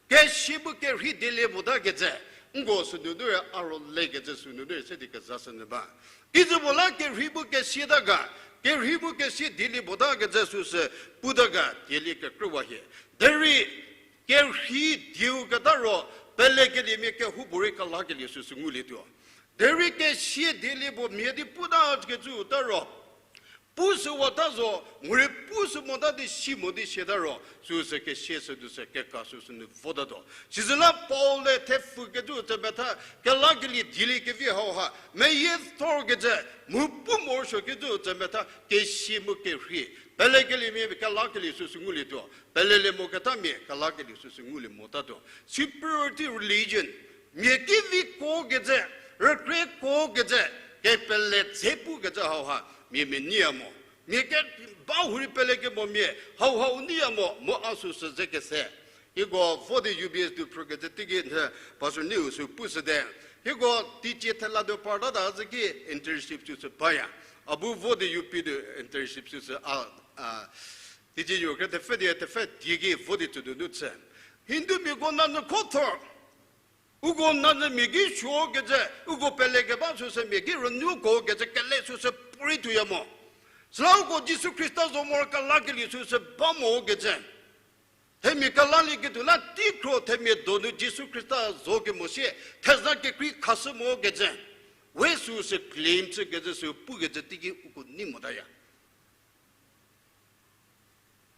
Kesia mu kerhei dielie puotakecü, nko sünunu rei a ro lekecü sünunu rei se di kezashünyü ba. Kijü puo la kerhei mu kesiata ga, kerhei mu kesia dielie puotakecü süsü puta ga dielie kekrüwa hie. Derei kerhei dieu keta ro, pelekeliemia kehoupuorei kelakelie süsü ngulietuo. Derei kesia dielie puo mhie di puta kecüta ro, pushüwata zo, morei pushü mota di si mo di siata ro, süsü kesia süsü keka süsü nu votatuo. Sizüla Paul-e thepfükecü tsümetha, kelakelie dieliekevi hau ha, meyie thorkecü, mu pu morosuokecü tsümetha, kesia mu kerhei. Pelekeliemia kelakelie süsü ngulietuo. Pelelie moketamia kelakelie süsü ngulie motatuo. Superiority religion. Mia ki vi kuokecü, rükrie kuokecü, kepele dze pukecü hau ha, mia meneiya mo. Mia keba hurei pelekemomia, hau hau neiya mo, mu a süsü ze kese. Hieko vo di U B S nu phrükecü teiki nhie, Pastor Niu sü pushüte. Hieko teicie thela nu partata zhü ki internship süsü baya. A bu vo di U P nu internship süsü a, a, teicie yu kre thepfü di thepfü die ki vo di tsünunu chü. Hindumiako nanyü khothor. Uko nanyü mia ki suokecü, uko pelekeba süsü mia ki rünyükuokecü kele süsü puorei tuoya mo. Süla uko Jisu Khrista zo moro kelakelie süsü ba mokecü. Themia kelalieketuo la teikhro themia donu Jisu Khrista zo kemo sie, theza kekrei khashü mokecü. We süsü claim chükecü sü pukecü teiki uko nei motaya.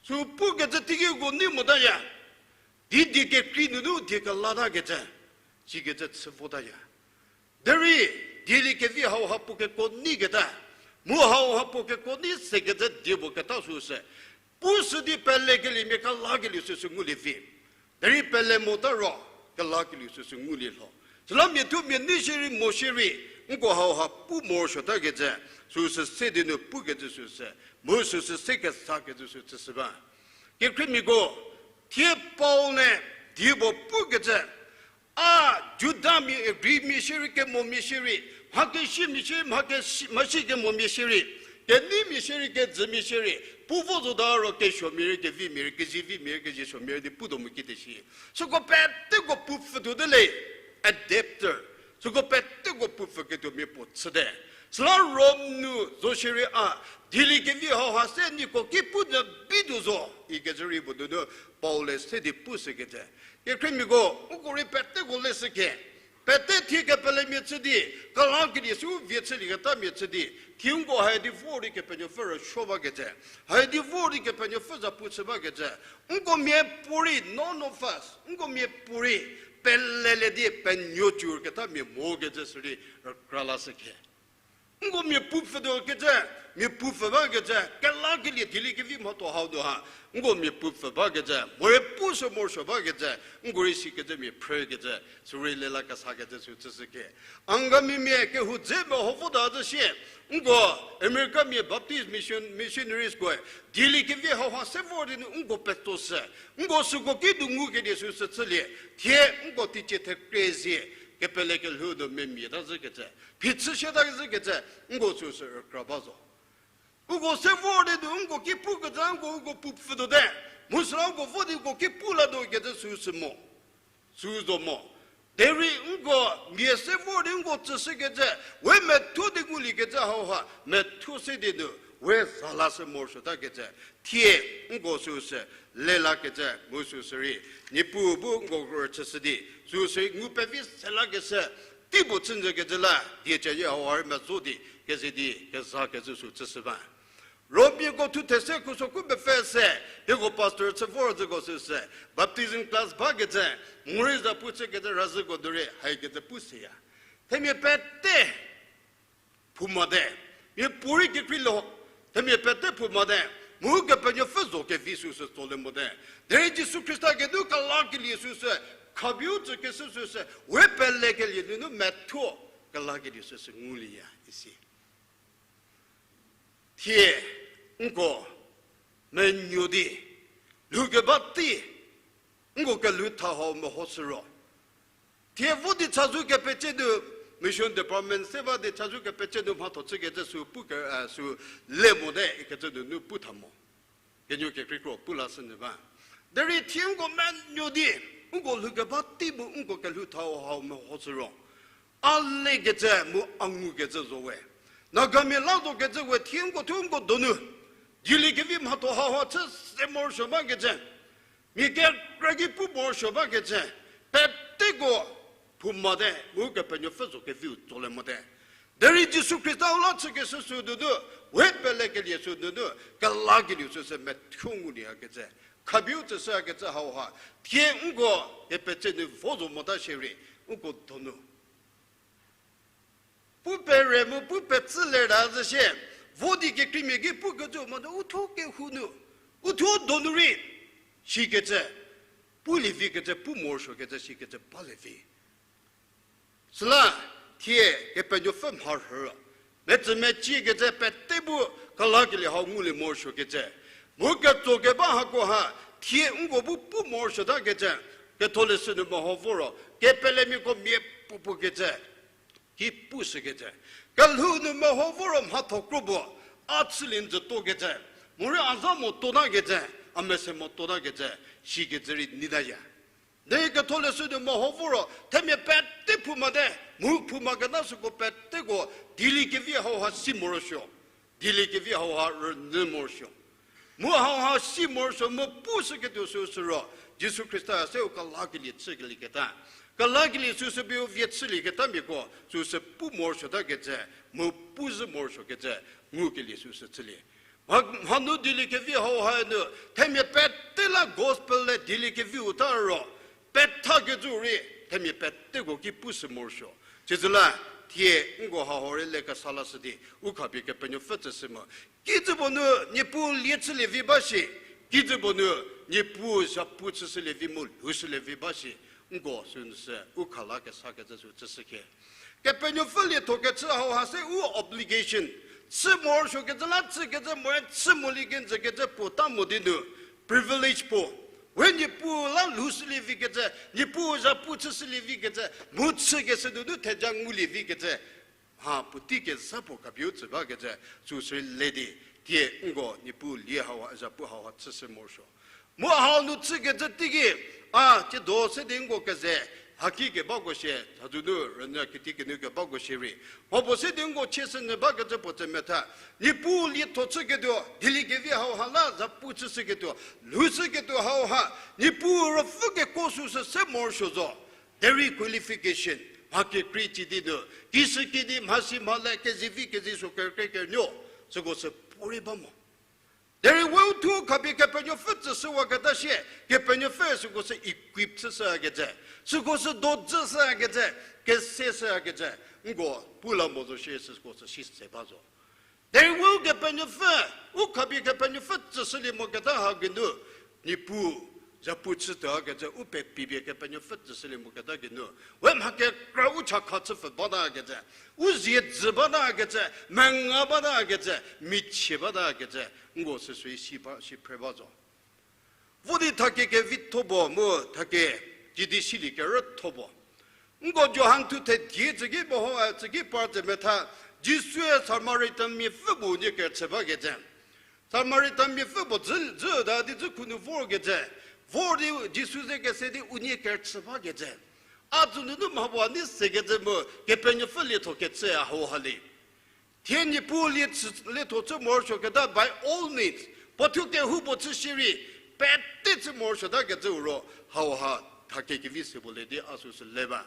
Sü pukecü teiki uko nei motaya. Di die kekrei nunu die kelatakecü, sikecü chü votaya. Derei, dieliekevi hau ha puo kekuo neiketa, mu hau ha puo kekuo nei sekecü die puo keta süsü. Pu sü di pelekeliemia kelakelieu süsü ngulie vi. Derei pele mota ro, kelakelieu süsü ngulie lho. Süla mia thuo mia nei shierei mo shierei, nko hauha pu morosuotakecü, süsü se di nu pukecü süsü, mu süsü se kesakecü sü chüshü ba. Kekhriemiako, thie Paul-e diebo pukecü, a Judamia, Greekmia shierei, kemomia shierei, mha kesimia shierei, mha kesi-, mha si kemomia shierei, keneimia shierei, kejümia shierei, pu vo zota ro kesuomia rei, kevimia rei, kezivimia rei, keziesuomia rei di pu do mo kite shi. Süko peteko pupfütuo de le, adapter. Süko peteko pupfüketuomia puo chüte. Süla Rom nu zo shierei a, dieliekevi hauha se nieko ki pu nyü bituo zo, ikecü rei puo nunu Paul-e se di pushükecü. Kekhriemiako, uko rei peteko leshükhe. Pete thie kepelemia chü di, kelakelie sü vie chülieketamia chü di, thie nko hai di vor di Kepenuopfü rüsuo bakecü. Hai di vor di Kepenuopfü za pu chü bakecü. Nko miapuorei, none of us, nko miapuorei, pelelie di penuo cüketamia mokecü sürei rükra lashükhe. Nko mia pupfütuo kecü, mia pupfü bakecü, kelakelie dieliekevi mhatho hau nu ha, nko mia pupfü bakecü, morei pushü morosuo bakecü, nko rei sikecü mia phrükecü, sürei lela kesakecü sü chüshükhe. Angamimia kehou dze meho vota zhü sie, nko Americamia Baptist Mission, missionaries koe, dieliekevi hauha se vor di nu nko petso shü, nko süko ki du ngukelie süsü chülie, thie nko teicie thekre zie, kepele kelhou nu memiata zhükecü, phichü siata zhükecü, nko süsü rükra ba zo. Uko se vor di nu nko ki pukecü nko uko pupfütuote, mu süla nko vo di uko ki pu latuo kecü süsü mo. Sü zo mo. Derei nko mia se vor di nko tsüshükecü, we methuo di nguliekecü hauha, methuo se di nu, we za lashü morosuotakecü, thie nko süsü lelakecü mu süsü rei, Niepuu bu nko rüchüshü di, süsü rei ngu pevi selakeshü, teipuo chünyükecü la, diecayie hauha rei mezo di, keze di, kezakecü sü chüshü ba. Romiako thu these khuso khu mepfü se, hieko pastor chü vor zhüko süsü, baptism class bakecü, morei za pu chükecü razhüko nu rei haikecü pu seya. Themia pete phoumate, miapuorei kekrei lho, themia pete phoumate, mu Kepenuopfü zo kevi süsü tsolie mote. Derei Jisu Khrista geinu kelakelie süsü, khabiu tsükeshü süsü, we pelekelie nunu methuo kelakelie süsü ngulieya isi. Thie nko menuo di, lhoukeba tei, nko kelhou tha hau mehoshü ro, thie vo di chazou kepetse nu, mission department se ba di chazou kepetse nu mhatho chükecü sü pu ke, eh, sü le mote ikecü nunu pu tha mo. Kenuo kekreikro pu lashünyü ba. Derei thie nko menuo di, nko lhoukeba tei mu nko kelhou tha hau mehoshü ro, a lekecü mu a ngukecü zo we. Nagamia la zokecü we thie nko thuo nko donu, dieliekevi mhatho hauha chü se morosuo bakecü, mia kekra ki pu morosuo bakecü, peteko phoumate mu Kepenuopfü zo keviu tsolie mote. Derei Jisu Khrista u la chükeshü sü nunu, we pelekelie sü nunu, kelakelieu süsü methuo ngulieyakecü, khabiu tsüshüyakecü hauha, thie nko kepetse nu vo zo mota shierei, nko donu pu pere mu pu petsü lerta zhü sie, vo di kekreimia ki pukecü mo, uthuo kehou nu, uthuo donu rei, sikecü, pulie vikecü, pu morosuokecü, sikecü balie vi. Süla, thie Kepenuopfü mharhü, metsümeciekecü pete bu kelakelie hau ngulie morosuokecü, mu ketsokeba hako ha, thie nko bu pu morosuotakecü, ketholeshü nu meho vo ro, kepelemiako mia puo puo kecü, ki pushükecü, kelhou nu meho vo ro mhatho kro puo, a chülie njütokecü, morei a za mo totakecü, a mese mo totakecü, sikecü rei neitaya. Derei ketholeshü nu meho vo ro, themia pete phoumate, mu phouma keta süko peteko, dieliekevi hauha si morosuo, dieliekevi hauha rünyü morosuo. Mu hauha si morosuo mu pushüketuo süsü ro, Jisu Khrista se u kelakelie chükelieketa, kelakelie süsü pie u vie chülieketamiako süsü pu morosuotakecü, mu pu zhü morosuokecü, ngukelie süsü chülie. Mha, mhanu dieliekevi hauha nu, themia pete la gospel le dieliekeviu ta ro, pethakecü rei, themia peteko ki pushü morosuo. Sitsüla, thie nko hauha rei le kesa lashü di, u khapie Kepenuopfü tsüshü mo. Kijü puo nu Niepuu lie chülie vi ba shi, Kijü puo nu, Niepuu zhapu chüshülie vi mu lhoushülie vi ba shi, nko sünu sü, u khala kesakecü sü chüshü khie. Kepenuopfü lietho kechü hauha se u obligation. Chü morosuokecü la chükecü moe chü molie kenjükecü puo ta mo di nu, privilege puo. We Niepuu la lhoushülie vikecü, Niepuu zhapu chüshülie vikecü, mu chükeshü nunu theja ngulie vikecü. Mha puotei kezha puo khapie u tsü bakecü, süsü le di, tie nko Niepuu lie hauha, zhapu hauha chüshü morosuo. Mu hau nu chükecü teiki, a, tsiedo se di nko keze, haki kebako shie, hadzü nu rünyü kiti kenu kebako shierei. Mha puo se di nko chieshünyü bakecü puo tse metha. Niepuu lietho chüketuo, dieliekevi hauha la zhapu chüshüketuo, lhoushüketuo hauha, Niepuu ruopfü kekuo süsü se morosuo zo. Derei qualification, mha kekrei ci di nu, kishüki di mhasi mhale kezivi kezi so kerkrie kernuo, süko sü puorei ba mo. Derei we u thuo khapie Kepenuopfü tsüshüwaketa shie, Kepenuopfü süko sü equip chüshüyakecü, süko sü dojüshüyakecü, keseshüyakecü, nko pu la mo zo shie süko sü si se ba zo. Derei we u Kepenuopfü, u khapie Kepenuopfü tsüshülie moketa ha geinu, Niepuu zhapu chütuokecü, u pepipie Kepenuopfü tsüshülie moketa geinu, we mha kekra u chakha chüpfü batakecü, u zie dzü batakecü, menga batakecü, michie batakecü, nko süsü si ba, si phre ba zo. Vo di thakie kevitho puo mu thakie, kidi silie kerütho puo. Nko Johan thuthe die tsüki meho, tsüki par tse metha, Jisue Samaritan miapfü puo unie kerüchü bakecü. Samaritan miapfü puo dzü, dzüta di dzü khunu vorkecü. Vor di Jisu ze kese di unie kerüchü bakecü. A tsünunu mha puo a nei sekecü mu, Kepenuopfü lietho kechü hauha le. Thie Niepuu lie chü, lietho chü morosuoketa by all means, puo thuo kehoupuo chü shierei, pete chü morosuotakecüu ro, hauha, thakie kevi se puo le di a süsü le ba.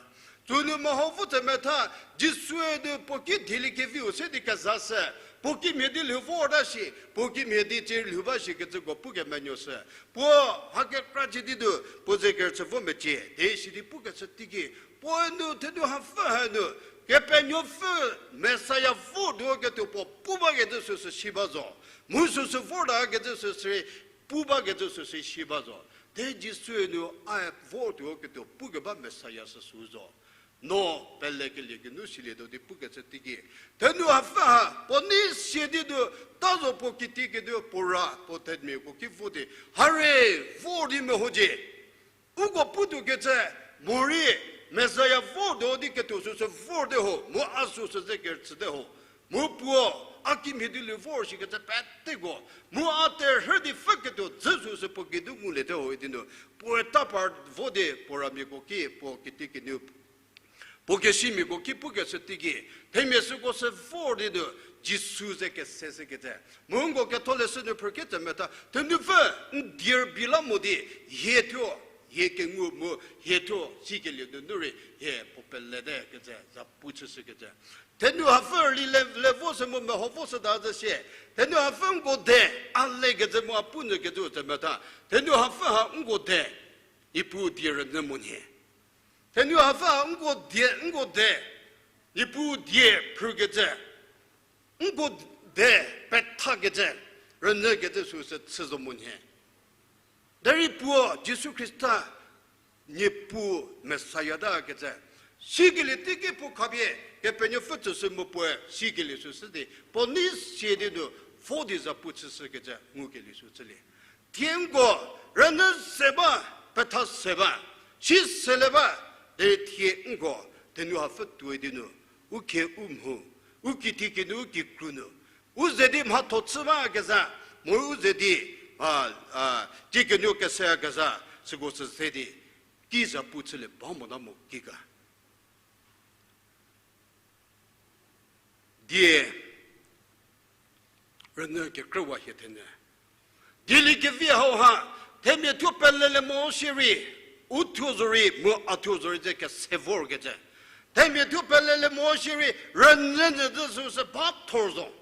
Sünu meho vo tse metha, Jisue nu puo ki dieliekeviu se di kezashü, puo kimhie di lhou vorta shi, puo kimhie di cie lhou ba shikecüko pukemenuoshü. Puo ha kekra ci di nu, puo ze kerüchü vo mecie, de sidi pukecü teiki, puoe nu thenu hapfü ha nu, Kepenuopfü Messiah vortuo ketuo puo pu bakecü süsü si ba zo. Mu süsü vortakecü süsü pu bakecü süsü si ba zo. Te Jisue nu a vortuo ketuo pukeba Messiah süsü zo. No pelekelie geinu silietuo di pukecü teiki, thenu hapfü ha puo nei sie di nu, ta zo puo kiti kenu puo ra puo themiako ki vo di, hare, vor di mehocie. Uko putuokecü, morei, Messiah vortuo di ketuo süsü vorte ho, mu a süsü ze kerüchüte ho. Mu puo, a kimhie di lhou vor shikecü peteko, mu a terhü di pfüketuo dzü süsü puo geinu nguliete ho idi nu, puoe ta par vo di puo ramiako ki, puo kiti kenu puo kesimiako ki pukecü teiki, themia süko sü vor di nu, Jisu ze kese shükecü. Mu nko ketholeshü nu phrükecü metha, thenupfü, n die rübei la mo di, hie thuo, hie kengu mu, hie thuo, sikelie nunu rei, hie puo peletekecü, zapu chüshükecü. Thenu hapfü rüli le, le vo sü mu meho vo shüta zhü sie, thenu hapfü nko de, a lekecü mu a pu nyükecü tse metha, thenu hapfü ha nko de, Niepuu die rünyü mo nhie. Thenu hapfü ha nko die, nko de, Niepuu die phrükecü, nko de pethakecü, rünyükecü süsü chü zo mo nhie. Derei puo Jisu Khrista Niepuu Messiah takecü, sikelie teiki puo khapie, Kepenuopfü tsüshü mu puoe sikelie süsü di, puo nei sie di nu, vo di zapu chüshükecü ngukelie sü chülie. Thie nko, rünyü se ba, petha se ba, si se le ba, derei thie nko, thenu hapfü tuoi di nu, u khie u mhu, u kiti kinu u kikru nu, u ze di mhatho chü bakezha, morei u ze di, a, a, kikinu keseyakezha, süko sü se di, ki zapu chülie ba mota mo ki ga. Die, rünyü kekrüwa hie thenyü. Dieli kevi hauha, themia thuo pelele mo shierei, u thuo zorei, mu a thuo zorei ze kese vorkecü. Themia thuo pelele mo shierei, rünyü nyü zhü süsü ba thor zo.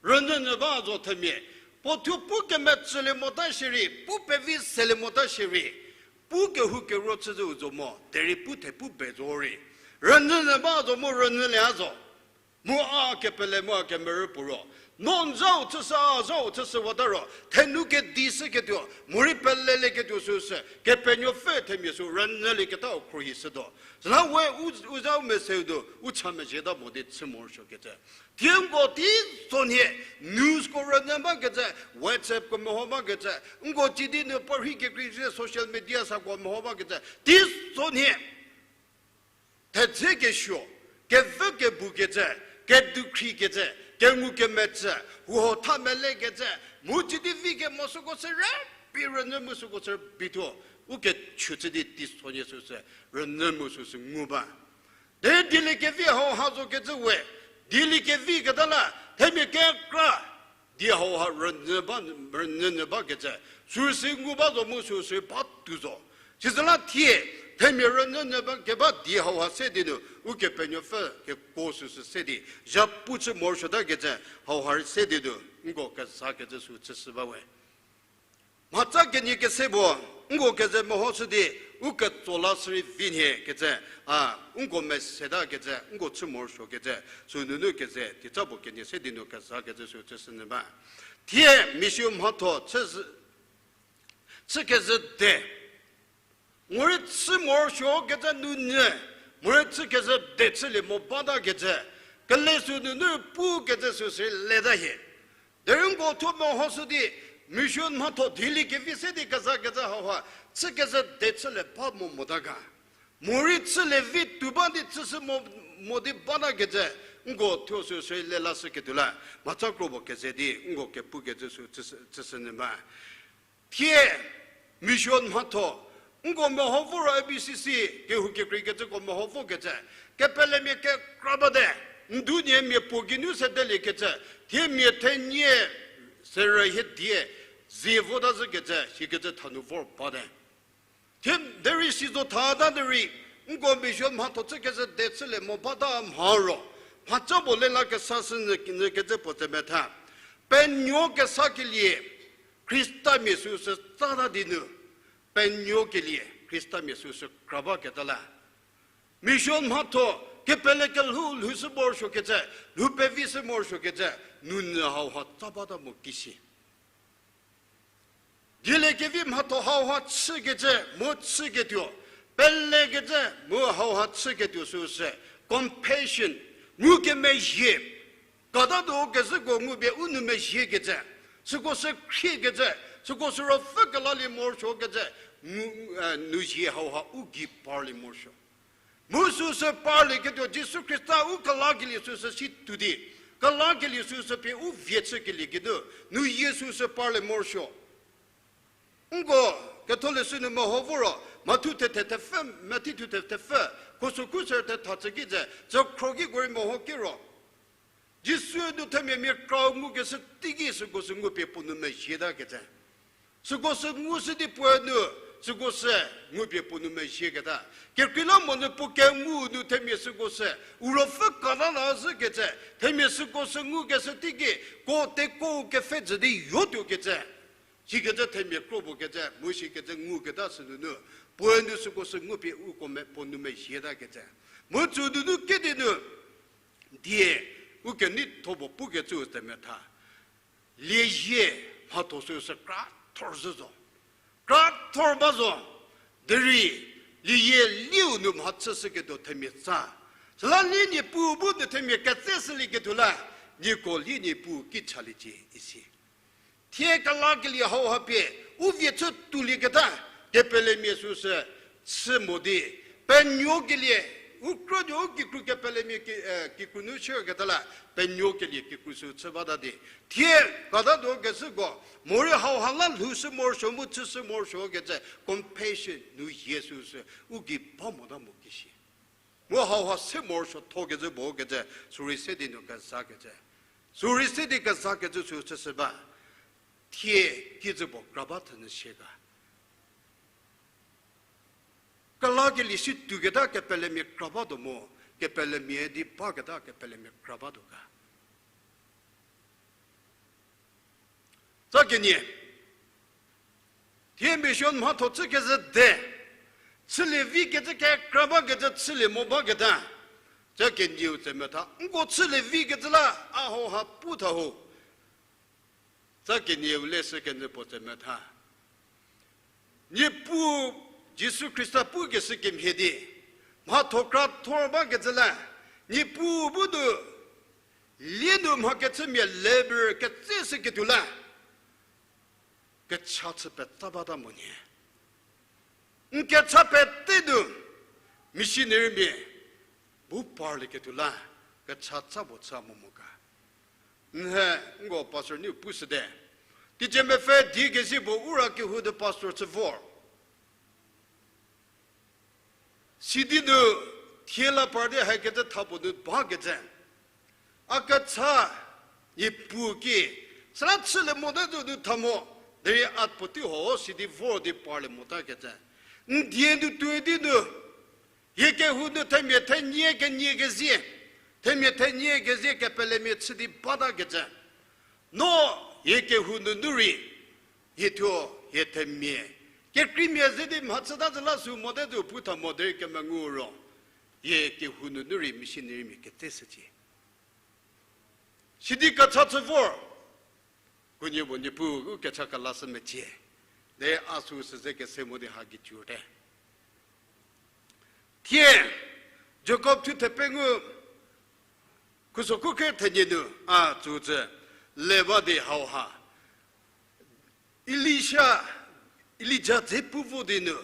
Rünyü nyü ba zo themia. Puo thuo pu kemecülie mota shierei, pu pevi selie mota shierei. Pu kehou kero chü zhü u zo mo, derei pu the pu be zo rei. Rünyü nyü ba zo mu rünyülie a zo. Mu a kepele mu a kemerü puo ro. No n zhau chüshü, a zhau chüshüwata ro, thenu kedi shüketuo, morei pelelieketuo süsü, Kepenuopfü themia sü rünyülieketau khruohi shütuo. Süla we u, u zhau meseu nu, u cha mezhieta mo di chü morosuokecü. Thie nko tei tso nhie, newsko rünyü bakecü, WhatsAppko meho bakecü, nko cidi nu parhi kekreikecü social media sako meho bakecü, tei tso nhie. Thedze kesuo, kevü kebukecü, kedukhriekecü, kengu kemetsü, huho tha melekecü, mu cidi vi kemo süko sü rüpie rünyü mu süko sü rüpie thuo, u kechü chü di tei tso nhie süsü, rünyü mu süsü ngu ba. Derei dieliekevi hauha zokecü we, dieliekevi keta la, themia kekra, die hauha rünyü ba, rünyünyü bakecü, süsü ngu ba zo mu süsü ba tuo zo. Sizüla thie, themia rünyünyü ba keba die hauha se di nu, Ukepenuopfü keko süsü se di, zhapu chü morosuotakecü, hauha rei se di nu, nko kezakecü sü chüshü ba we. Mhatsa kenie kese puo, nko keze mehoshü di, u ketso la sürei vi nhie kecü, a, nko mesetakecü, nko chü morosuokecü, sünunu keze, teica puo kenie se di nu kezakecü sü chüshünyü ba. Thie, misuo mhatho, chü, chü kezhü de. Morei chü morosuokecü nunyü, morei chü kezhü de chülie mo batakecü, kele sünunu pukecü süsü leta hie. Derei nko thuo mehoshü di, misuo mhatho dieliekevi se di kezakecü hauha, chü kezhü de chülie ba mo mota ga. Morei chülie vi tuo ba di chüshü mo, mo di batakecü, nko thuo süsü le lashüketuo la, mhatsa kro puo keze di, nko kepukecü sü chüshü, chüshünyü ba. Thie, misuo mhatho, nko meho vo ro A B C C, kehou kekreikecüko meho vokecü, kepelemia kekra bate, ndu nie mia puo geinu sedeliekecü, thie mia thenie, serü hie die, zie vota zhükecü, sikecü thanu vor bate. Thie derei si zo thata derei, nko misuo mhatho chü kezhü de chülie mo bata mha ro, mhatsa puo le la kesashünyü kecü puo tse metha. Penuo kesakelie, Khristamia süsü tsata di nu, penuokelie Khristamia süsü kra baketa la. Misuo mhatho, kepele kelhou lhoushü morosuokecü, lhou pevishü morosuokecü, nunyü hauha tsa bata mo kisi. Dieliekevi mhatho hauha chükecü, mu chüketuo, pelekecü, mu hauha chüketuo süsü, compassion, ngukemezhie, katatuo kezhüko ngupie u nou mezhiekecü, süko sü khriekecü, süko sü ruopfü kelalie morosuokecü, ngu, e, nou zie hauha u gei parlie morosuo. Mu süsü parlieketuo Jisu Khrista u kelakelie süsü si tuo di, kelakelie süsü pie u vie chükelie geinu, nu Jisu sü parlie morosuo. Nko, ketholeshü nu meho vo ro, Mathi thuthe thepfü, Mathi thuthe thepfü, khusü khusü thetha tsü ki ze, tsükhro kiko rei meho ki ro. Jisu nu themia mia krau ngukeshü teiki süko sü ngupie puo nou mezhietakecü. Süko sü ngushü di puo nu, süko sü ngupie puo nou mezhieketa. Kekreilamonyü puo kengu nu themia süko sü, u ruopfü kata la zhükecü, themia süko sü ngukeshü teiki, ko teko kepfhejü di yotuokecü. Sikecü themia kro puo kecü, mu sikecü nguketa sünunu, puo nu süko sü ngupie uko me, puo nou mezhietakecü. Mu tsünunu kedi nu, die, u keneitho puo pukecü tse metha. Liezie mhatho süsü krathor zhü zo. Krathor ba zo. Derei, liezie lieu nu mha chüshüketuo themia tsa. Süla lie Niepuu bu nu themia ketseshülieketuo la, nieko lie Niepuu ki chaliecie isi. Thie kelakelie hauha pie, u vie chü tuolieketa, kepelemia süsü, chü mo di, penuokelie, u krünuo u kikru kepelemia ki, e, kikru nu chüketa la, penuokelie kikru sü chü bata di. Thie, katatuo kezhüko, morei hauha la lhoushü morosuo mu chüshü morosuokecü, compassion nu Jisu sü, u gei ba mota mo kisi. Mu hauha se morosuothokecü puo kecü, sürei se di nu kezakecü. Sürei se di kezakecü sü chüshü ba. Thie kijü puo kra ba thünyü sie ga. Kelakelie si tuoketa kepelemia kra batuo mo, kepelemia di baketa kepelemia kra batuo ga. Tsa kenie. Thie mission mhatho chükezhü de. Chülie vikecü kekra bakecü chülie mo baketa. Tsa kenieu tse metha. Nko chülie vikecü la a hauha pu tha ho. Za kenieu leshü kenyü puo tse metha. Niepuu Jisu Khrista pukeshü kemhie di, mhatho kra thor bakecü la, Niepuu bu nu, lie nu mhakechümia labour ketseshüketuo la, kecha chü petsa bata mo nie. N kecha pete nu, missionarymia bu parlieketuo la, kecha tsa puo chü mo mo ga. N he, nko pastor niu pushüte. Teicie mepfü die kezi puo Ura kehou nu pastor chü vor. Sidi nu thie la par di hakecü tha puo nu bakecü. A kecha, Niepuu ki, süla chülie mota zo nu tha mo, derei a puotei ho sidi vor di parlie motakecü. N die nu tuoi di nu, hie kehou nu themia thenie kenie kezie, themia thenie kezie kepelemia chü di batakecü. No hie kehou nunu rei, hie thuo, hie themia, kekreimia ze di mhachüta zü la sü mote zo pu tha mo derei kemengu ro, hie kehou nunu rei missionarymia ketseshücie. Sidi kecha chü vor, huoniepuo Niepuu u kecha kelashü mecie. De a sü süze kese mo di ha geicie te. Thie, Jakob thuthe pengou, khuso khukhre thenie nu a tsü tsü le ba di hauha. Elisa, Elija dze pu vo di nu.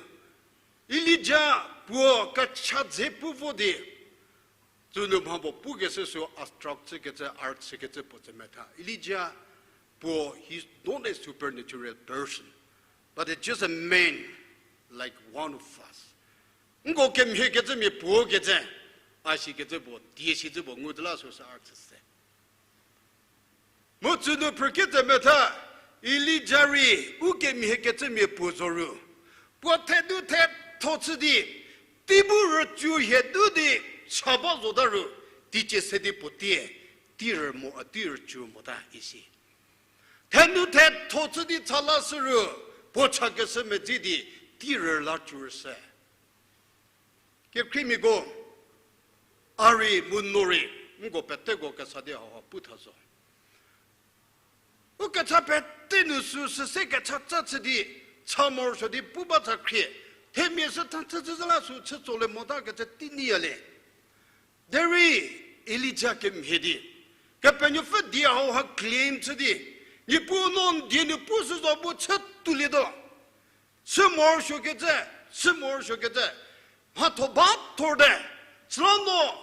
Elija puo kecha dze pu vo di. Sünu mha puo pukeshü sü abstract chükecü, art chükecü puo tse metha. Elija puo, he's not a supernatural person, but it's just a man like one of us. Nko kemhie kecümia puo kecü, a sikecü puo, die sicü puo ngu tela süsü art chü se. Mu tsünu phrükecü metha, Elija rei u kemhie kecümia puo zo ru. Puo thedu thetho chü di, tei bu rücü hie du di, cha ba zota ru, teicie se di puo tie, tei rü mo, a tei rücü mota isi. Thedu thetho chü di cha la shü ru, puo chakeshü medzi di, tei rü la cü rüse. Kekreimiako, a rei mu no rei, nko peteko kesa di hauha pu tha zo. U kecha pete nu sü süse kecha tsa chü di, cha morosuo di pu ba tha khrie, themia sü tha chü chü la sü chü tsolie mota kecü tei nyiyalie. Derei Elija kemhie di, Kepenuopfü die hauha claim chü di, Niepuu no n die nu pu sü zo bu chü toulietuo. Chü morosuokecü, chü morosuokecü, mhatho ba thorte, süla no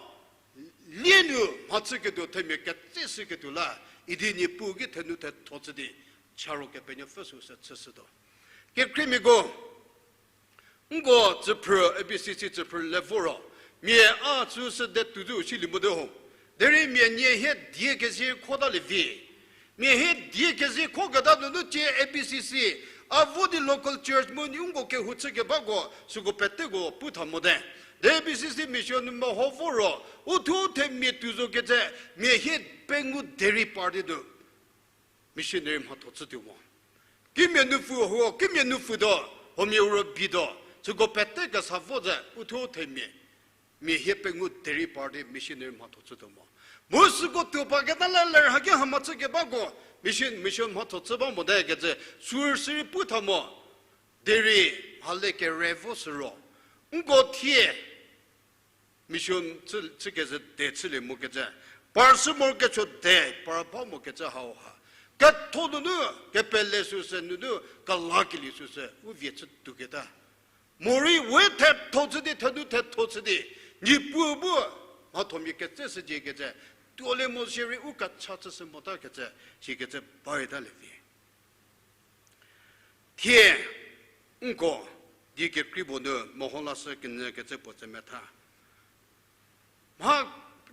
lie nu mhachüketuo themia ketseshüketuo la, idi Niepuu ki thenu thetho chü di, charo Kepenuopfü süsü chüshütuo. Kekreimiako, nko tsüphrü, A B C C tsüphrü le vo ro, mia a chüshü de tuo zo silie mote ho. Derei mia nie hie die kezi khotalie vi. Mia hie die kezi khoketa nunu tie A B C C, a vo di local church mu nko kehou chükebako, süko peteko pu tha mote. De A B C C mission nu meho vo ro, uthuo themia tuo zokecü, mia hie pengou derei par di nu missionary mhatho chütuo mo. Kimia nupfu huo, kimia nupfutuo, huomia ro bituo, süko pete kesa vo ze uthuo themia, mia hie pengou derei par di missionary mhatho chütuo mo. Mu süko tuo paketa la ler haki ha mhachükebako, mission, mission mhatho chü ba mote kecü, sürü sirei pu tha mo, derei mhale kere vo sü ro. Nko thie, mission chü, chükezhü de chülie mokecü, par sü morokesuo de, par ba mokecü hauha. Ketho nunu, kepele süsü nunu, kelakelie süsü, u vie chü tuoketa. Morei we thetho chü di, thenu thetho chü di, Niepuu bu, mhathomia ketseshücie kecü, tuolie mo shierei u kecha chüshü mota kecü, sikecü baitalie vi. Thie, nko, die kekrei puo nu meho lashü kenyü kecü puo tse metha. Mha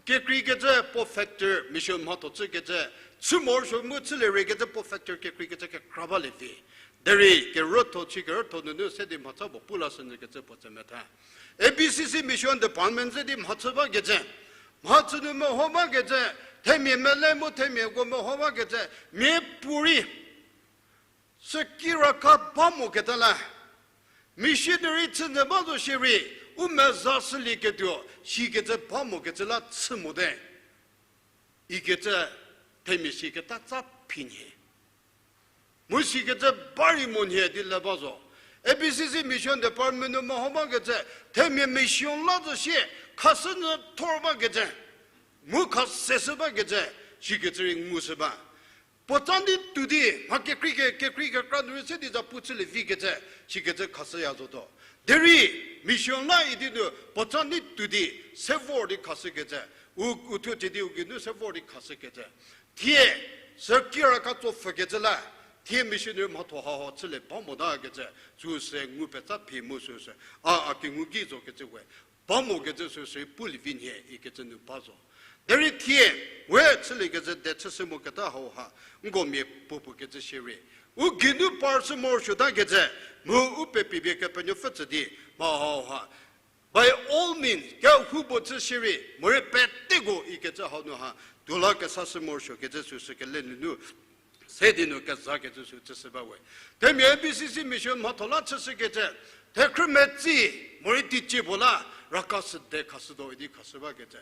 kekreikecü puo factor, mission mhatho chükecü, chü morosuo mu chülie rei kecü puo factor kekreikecü kekra balie vi. Derei kerütho chi kerütho nunu se di mhatsa puo pu lashünyü kecü puo tse metha. A B C C mission department ze di mhachü bakecü, mhachü nu meho bakecü, themia mele mu themiako meho bakecü, miapuorei sü kira ka ba moketa la, missionary chünyü ba zo shierei, u meza shülieketuo, sikecü ba mokecü la chü mote. Ikecü themia siketa tsa phi nhie. Mu sikecü ba rei mo nhie di le ba zo. A B C C Mission Department nu meho bakecü, themia mission la zo shie, khashü nyü thor bakecü, mu khase shü bakecü, sikecü rei ngushü ba. Puotsa nei tuo di, mha kekrei ke, kekrei kekra nu rei se di zapu chülie vikecü, sikecü khashüya zotuo. Derei, mission la idi nu puotsa nei tuo di, se vor di khashükecü, u, u thuo chü di u geinu se vor di khashükecü. Thie, sü kira ketso pfhükecü la, thie missionary mhatho hau ha chülie ba motakecü, süsü ngu petsa phi mu süsü, a, a kengu ki zokecü we, ba mokecü süsü pulie vi nhie ikecü nu ba zo. Derei thie, we chüliekecü de chüshü moketa hau ha, nko mia puo puo kecü shierei, u geinu par shü morosuotakecü, mu u pepie Kepenuopfü tsü di, mha hau ha, by all means, kehoupuo chü shierei, morei peteko ikecü hau nu ha, tuo la kesashü morosuokecü süsü kele nunu, se di nu kezakecü sü chüshü ba we. Themia A B C C mission mhatho la chüshükecü, thekhrü metsi, morei teicie puo la, raka sü de khashütuo idi khashü bakecü.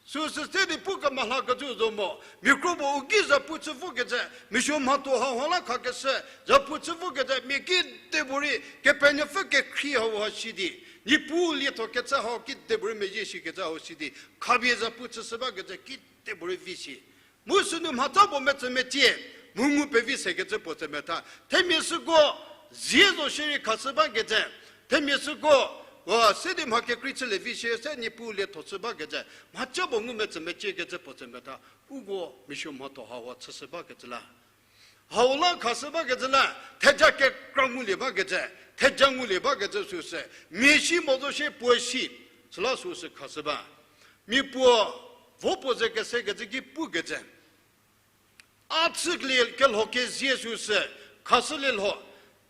Süsü se di pu kemalakecü zo mo, mia kro puo u ki zapu chü vokecü, mission mhatho hau ha la khakeshü, zapu chü vokecü, mia kidepuorei, Kepenuopfü kekhrie hau ha si di, Niepuu lietho kecü hau kidepuorei mezhie shikecü hau si di, khapie zapu chüshü bakecü kidepuorei vi shi. Mu sünu mhatsa puo metsü mecie, mu ngu pevi sekecü puo tse metha. Themia süko, zie zo shierei khashü bakecü. Themia süko, wa, se di mha kekrei chülie vi shie se Niepuu lietho chü bakecü. Mhatsa puo ngu metsü meciekecü puo tse metha. Uko mission mhatho hau ha chüshü bakecü la, hau la khashü bakecü la, theja kekra ngulie bakecü, theja ngulie bakecü süsü, mia si mo zo shie puo si, süla süsü khashü ba. Mia puo, vo puo ze kesekecü ki pukecü, a chülie kelho kezie süsü, khashülie lho,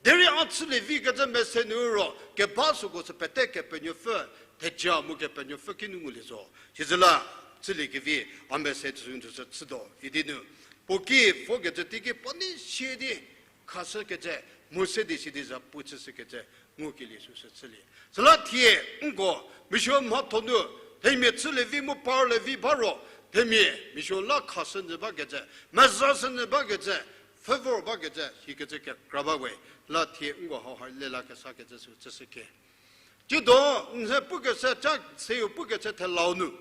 derei a chülie vikecü mese nu ro keba süko sü pete Kepenuopfü, theja mu Kepenuopfü kinu ngulie zo. Sizüla, chülie kevi, a mese sünu sü chütuo idi nu, puo ki vokecü teiki puo nei sie di, khashükecü, mu se di si di zapu chüshükecü, ngukelie süsü chülie. Süla thie, nko, mission mhatho nu, themia chülie vi mu parlie vi ba ro, themia mission la khashü nyü bakecü, mezashü nyü bakecü, favor bakecü, sikecü kekra ba we, la thie nko hau ha le la kesakecü sü chüshüke. Tsiedo, n ze pukecü, cha seu pukecü thelau nu,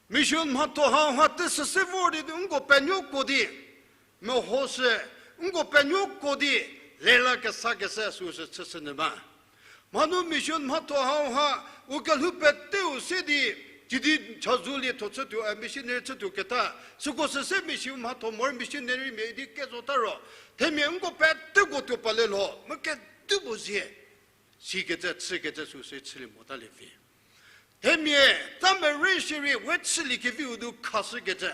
mission mhatho hau ha tei süse vor di nko penuoko di, mehoshü, nko penuoko di, le la kesakeshü süsü chüshü nyü ba. Mhanu mission mhatho hau ha, u kelhou peteu se di, sidi chazou lietho chütuo, a missionary chütuo keta, süko süse mission mhatho mor missionary mia di kezota ro, themia nko peteko tuo palie lho, mu ketuo puo zie, sikecü chükecü süsü chülie motalie vi. Themia, tsa merei shierei we chülie keviu nu khashükecü.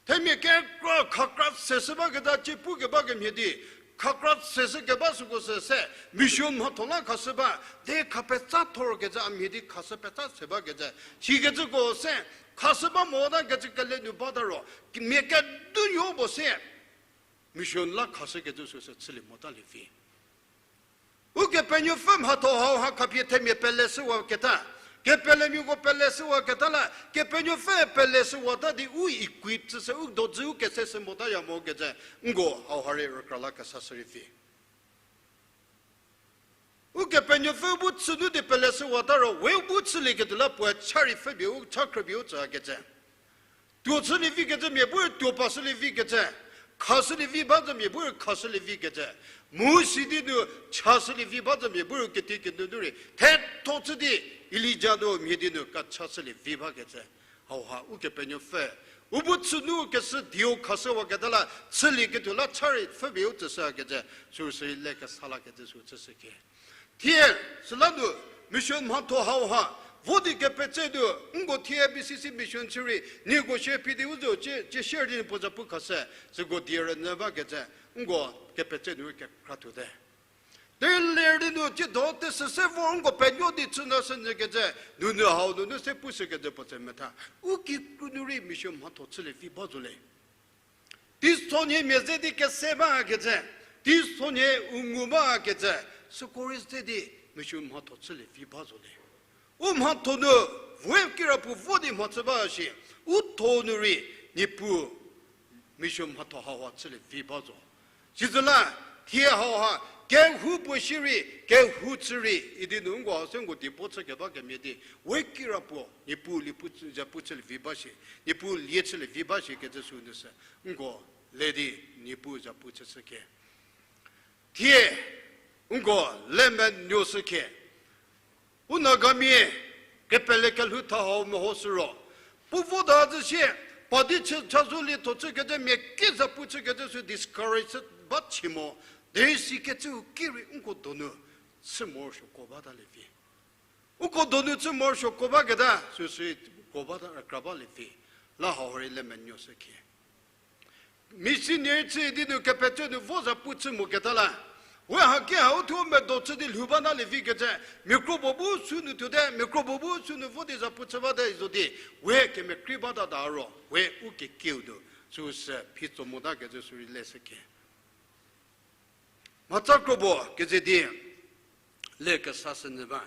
Themia kekra khakra seshü baketa cie pukeba kemhie di, khakra seshü keba süko süse, mission mhatho la khashü ba, de kha petsa thorkecü a mhie di khashü petsa se bakecü. Sikecüko se, khashü ba motakecü kele nu bata ro, mia kedunuo puo se, mission la khashükecü süsü chülie motalie vi. Ukepenuopfü mhatho hau ha khapie themia peleshüwaketa, kepelemiako peleshüwaketa la, Kepenuopfü peleshüwata di u equip chüse u dodzü u keseshü motaya mokecü, nko hau ha rei rükra la kesashü rei vi. Ukepenuopfü bu chü nu di peleshüwata ro, we bu chülieketuo la puoe cha rei pfhüpie u, cha khrüpie u tsükecü. Tuo chülie vikecü mia bu rei tuo pashülie vikecü, khashülie vi ba zo mia bu rei khashülie vikecü, mu sidi nu chashülie vi ba zo mia bu rei keti kenu nu rei thetho chü di, Elija nu mhie di nu kechashülie vi bakecü. Hau ha Ukepenuopfü, u bu chü nu keshü dieu khashüwaketa la, chülieketuo la cha rei pfhüpie u tsüshükecü, süsü le kesa lakecü sü chüshüke. Thie, süla nu, mission mhatho hau ha, vo di kepetse nu, nko thie B C C mission chü rei, nieko shie phi di u zo, cie, cie share di puo zapu khashü, süko die rünyü bakecü, nko kepetse nu kekra tuote. Derei ler di nu, tsiedo tei süse vor nko penuo di chü nyü shünyükecü, nunu hau nunu se pushükecü puo tse metha. U kikru nu rei mission mhatho chülie vi ba zo le. Teisonhie mia ze di kese bakecü, teisonhie u ngu bakecü, süko rei se di mission mhatho chülie vi ba zo le. U mhatho nu, we kirapuo vo di mhachü ba shi, u tho nu rei, Niepuu mission mhatho hau ha chülie vi ba zo. Sizüla, thie hauha, kehou puo shierei, kehou chü rei, idi nu nko hau se nko di puo chü keba kemhie di, we kirapuo, Niepuu lie pu chü, za pu chülie vi ba shi, Niepuu lie chülie vi ba shi kecü sü nu sü, nko le di, Niepuu za pu chüshü khe. Thie, nko le menuoshü khe. U Nagamia kepele kelhou tha hau mehoshü ro, puo vota zhü sie, pa di chü chazou lietho chükecü mia ki za pu chükecü sü discourage ba chü mo, derei sikecüu ki rei nko donu chü morosuoko batalie vi. Uko donu chü morosuoko baketa, süsü ko bata, kra balie vi, la hau rei le menuoshü khe. Missionary chü di nu kepecü nu vo za pu chü moketa la. We haki hau thuo medo chü di lhou batalie vi kecü, mia kropuo bu sünu tuote, mia kropuo bu sünu vo di za pu chü bate zo di, we kemekrei bata ta ro, we u kekieu nu, süsü phi tso mota kecü sü rei leshü khe. Mhatsa kropuo keze di le kesashünyü ba.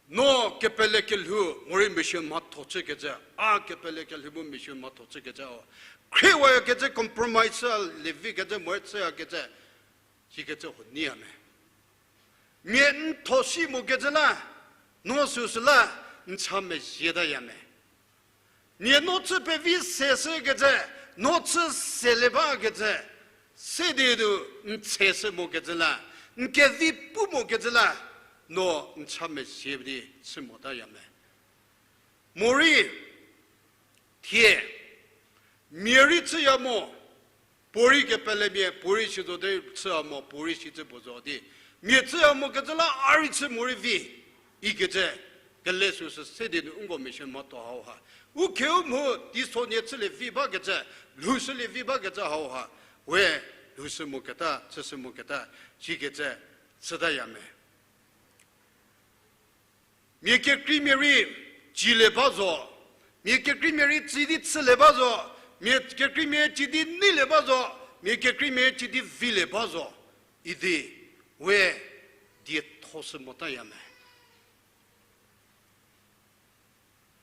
No kepele kelhou morei mission mhatho chükecü, a kepele kelhou bu mission mhatho chükecü o. Khriewayakecü compromise chülie vikecü morei chüyakecü, sikecü huo neiya me. Mia n tho si mokecü la, no süsü la, n cha mezhietaya me. Mia no chü pevi seshükecü, no chü selie bakecü, se di nu n tseshü mokecü la, n kevi pu mokecü la, no n cha mezhie di chü motaya me. Morei, thie, mia rei chüya mo, puorei kepelemia, puorei si zo di chüya mo, puorei si chü puo zo di. Mia chüya mokecü la a rei chü morei vi, ikecü, kele süsü se di nu nko mission mhatho hauha. U kheu mho, teisonhie chülie vi bakecü, lhoushülie vi bakecü hauha. We, lhoushü moketa, chüshü moketa, sikecü, chütaya me. Mia kekreimia rei, cilie ba zo. Mia kekreimia rei ci di chülie ba zo. Mia kekreimia ci di neilie ba zo. Mia kekreimia ci di vilie ba zo. Idi, we, diethoshü motaya me.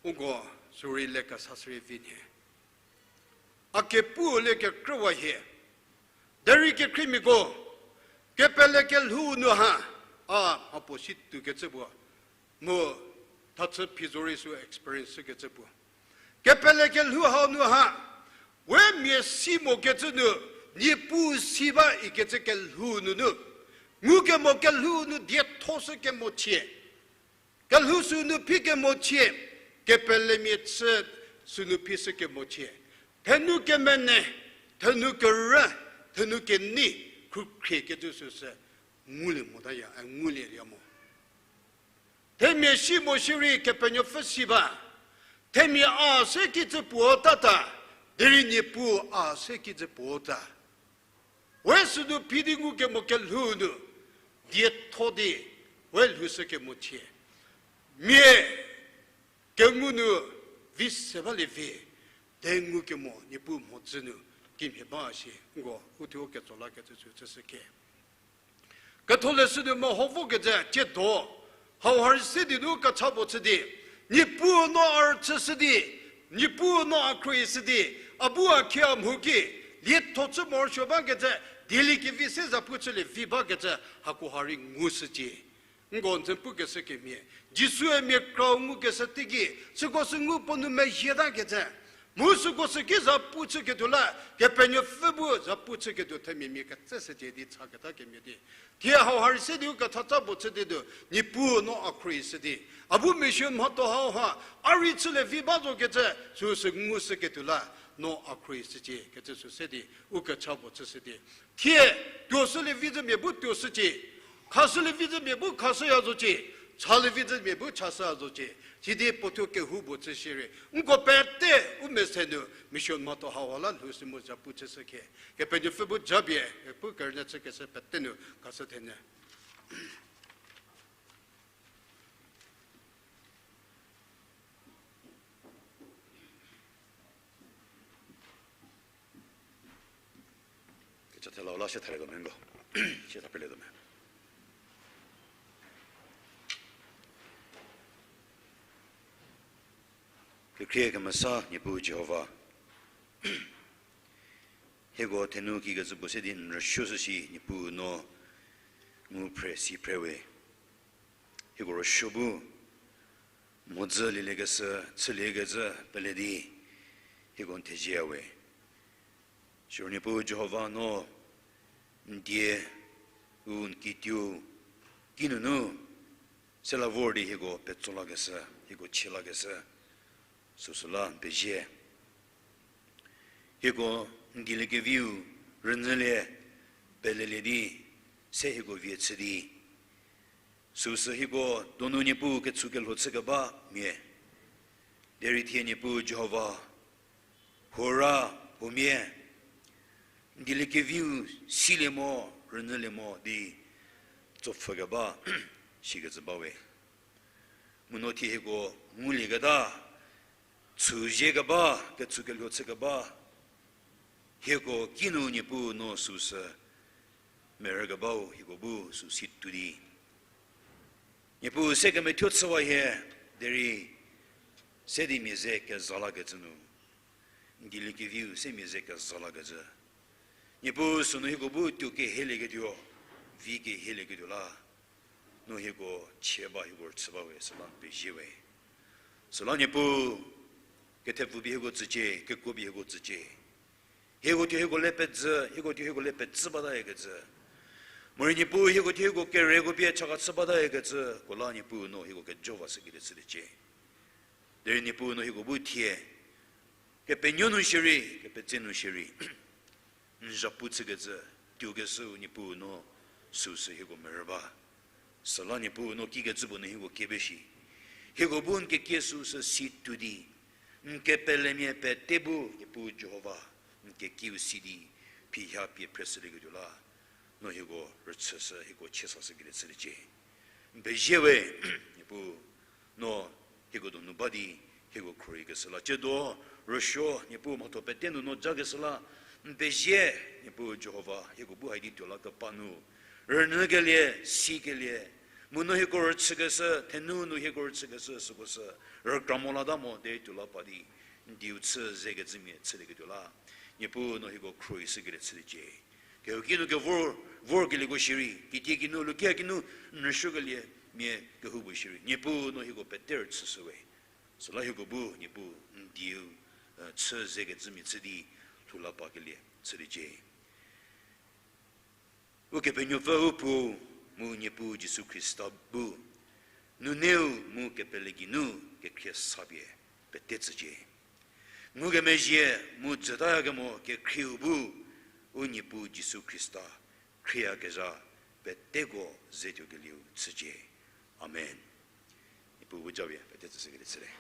Uko, sürei le kesashürei vi nhie. A kepu le kekrüwa hie. Derei kekreimiako, kepele kelhou nu ha, a mhapuo si tuokecü puo, mu thachü phi zorei sü experience shükecü puo. Kepele kelhou hau nu ha, we mia si mokecü nu, Niepuu si ba ikecü kelhou nunu, ngukemo kelhou nu diethoshü kemochie. Kelhou sünu phi kemochie, kepelemia chü sünu phi shü kemochie. Thenu kemenei, thenu kerü, thenu kenei, khrükhriekecü süsü ngulie motaya, a ngulie ya mo. Themia si mo shierei Kepenuopfü si ba. Themia a se kijü puo tata, derei Niepuu a se kijü puo ta. We sünu phi di ngukemo kelhou nu, dietho di, we lhoushü kemochie. Mia kengu nu vi se balie vi, de ngukemo Niepuu mhodzü nu kimhie ba shi, nko, uthuo ketso lakecü sü chüshü khe. Ketholeshü nu meho vokecü, tsiedo, hauha rei se di nu kecha puo chü di, Niepuu no a rüchüshü di, Niepuu no a khruohishü di, a bu a khie a mho ki, lietho chü morosuo bakecü, dieliekevi se zapu chülie vi bakecü, hakoha rei ngushücie. Nko n ze pukeshü kemhie, Jisue mia krau ngukeshü teiki, süko sü ngu puo nu mezhietakecü, mu süko sü ki zapu chüketuo la, Kepenuopfü bu zapu chüketuo themia mia ketseshücie di chaketa kemhie di. Thie hauha rei se di u kethatsa puo chü di nu, Niepuu no a khruohishü di. A bu mission mhatho hauha, a rei chülie vi ba zokecü, süsü ngushüketuo la, no a khruohishücie, kecü sü se di, u kecha puo chüshü di. Thie, tuoshülie vi zhümia bu tuoshücie, khashülie vi zhümia bu khashüya zocie, chalie vi zhümia bu chashüya zocie. Sidi puothuo kehoupuo chü shierei, nko pete u mese nu mission mhatho hauha la lhoushü mu zapu chüshü khe. Kepenuopfü bu japie, kepu kerünyü chükeshü pete nu khashü thenyü. Kecha thela la sie thalietuo me nko. Sie tha pelietuo me. Kekhrie kemesa Niepuu Jihova. Hieko thenou kikecü puo se di n rüsuoshü shi Niepuu no ngu phre si phre we. Hieko rüsuo bu mhodzü lieliekeshü, chüliekecü pele di hieko n thezie we. Siro Niepuu Jihova no n die u n kituo kinunu sela vor di hieko petso lakeshü, hieko chie lakeshü, süsü la n pezie. Hieko n dieliekeviu rünyülie, pelelie di se hieko vie chü di süsü hieko donu Niepuu ketshukelho chükeba mia, derei thie Niepuu Jihova, hora, huomia n dieliekeviu silie mo, rünyülie mo di tsopfhükeba shikecü ba we. Mu no thie hieko ngulieketa, chüziekeba, ketshukelho chükeba, hieko kinu Niepuu no süsü merükebau hieko bu süsü tuo di, Niepuu se kemethuo chüwa hie, derei se di mia ze keza lakecü nu, n dieliekeviu se mia ze keza lakecü, Niepuu sünu hieko bu tuo kehielieketuo, vi kehielieketuo la no hieko chie ba, hieko rüchü ba we, süla n pezie we. Süla Niepuu, kethepfü pie hieko tsücie, kekuo pie hieko tsücie. Hieko thuo hieko le pezhü, hieko thuo hieko le pezhü batahiekecü, morei Niepuu hieko thuo hieko kereko pie chaka chü batahiekecüko la Niepuu no hieko kejo va shükelie chüliecie. Derei Niepuu no hieko bu thie kepenuo nu shierei, kepetse nu shierei n zhapu chükecü tuokeshüu Niepuu no süsü hieko merü ba. Süla Niepuu no kikecü puo nu hieko kie ba shi, hieko bu n kekie süsü si tuo di, n kepelemia pete bu Niepuu Jihova n kekieu si di, phiha pie phreshülieketuo la no hieko rüchüshü, hieko chie sashükelie chüliecie. N pezie we, Niepuu, no hieko donu ba di hieko khruohikeshü la ciedo rüsuo, Niepuu, mhatho pete nu no jakeshü la n pezie. Niepuu Jihova, hieko bu hai di tuo la kepa nu rünyükelie, sikelie, mu no hieko rüchükeshü, thenou nu hieko rüchükeshü süko sü rükra mo lata mo derei tuo la pa di n dieu chü zekecümia chülieketuo la Niepuu no hieko khruohishükelie chüliecie. Kehouki nu kevor, vorkelieko shierei, kitiekinu, lukia kinu n rüsuokelie mia kehoupuo shierei, Niepuu no hieko pete rüchüshü we. Süla hieko bu Niepuu n dieu chü zekecümia chü di lhou la pakelie chüliecie. Ukepenuopfü u Puo mu Niepuu Jisu Khrista bu, nuneu mu kepele geinu kekhrie sa pie pete tsücie. Ngukemezhie mu jütayakemo kekhrieu bu, u Niepuu Jisu Khrista khrieyakezha peteko ze tuokelieu chücie. Amen. Niepuu bu japie pete tsüshükelie chülie.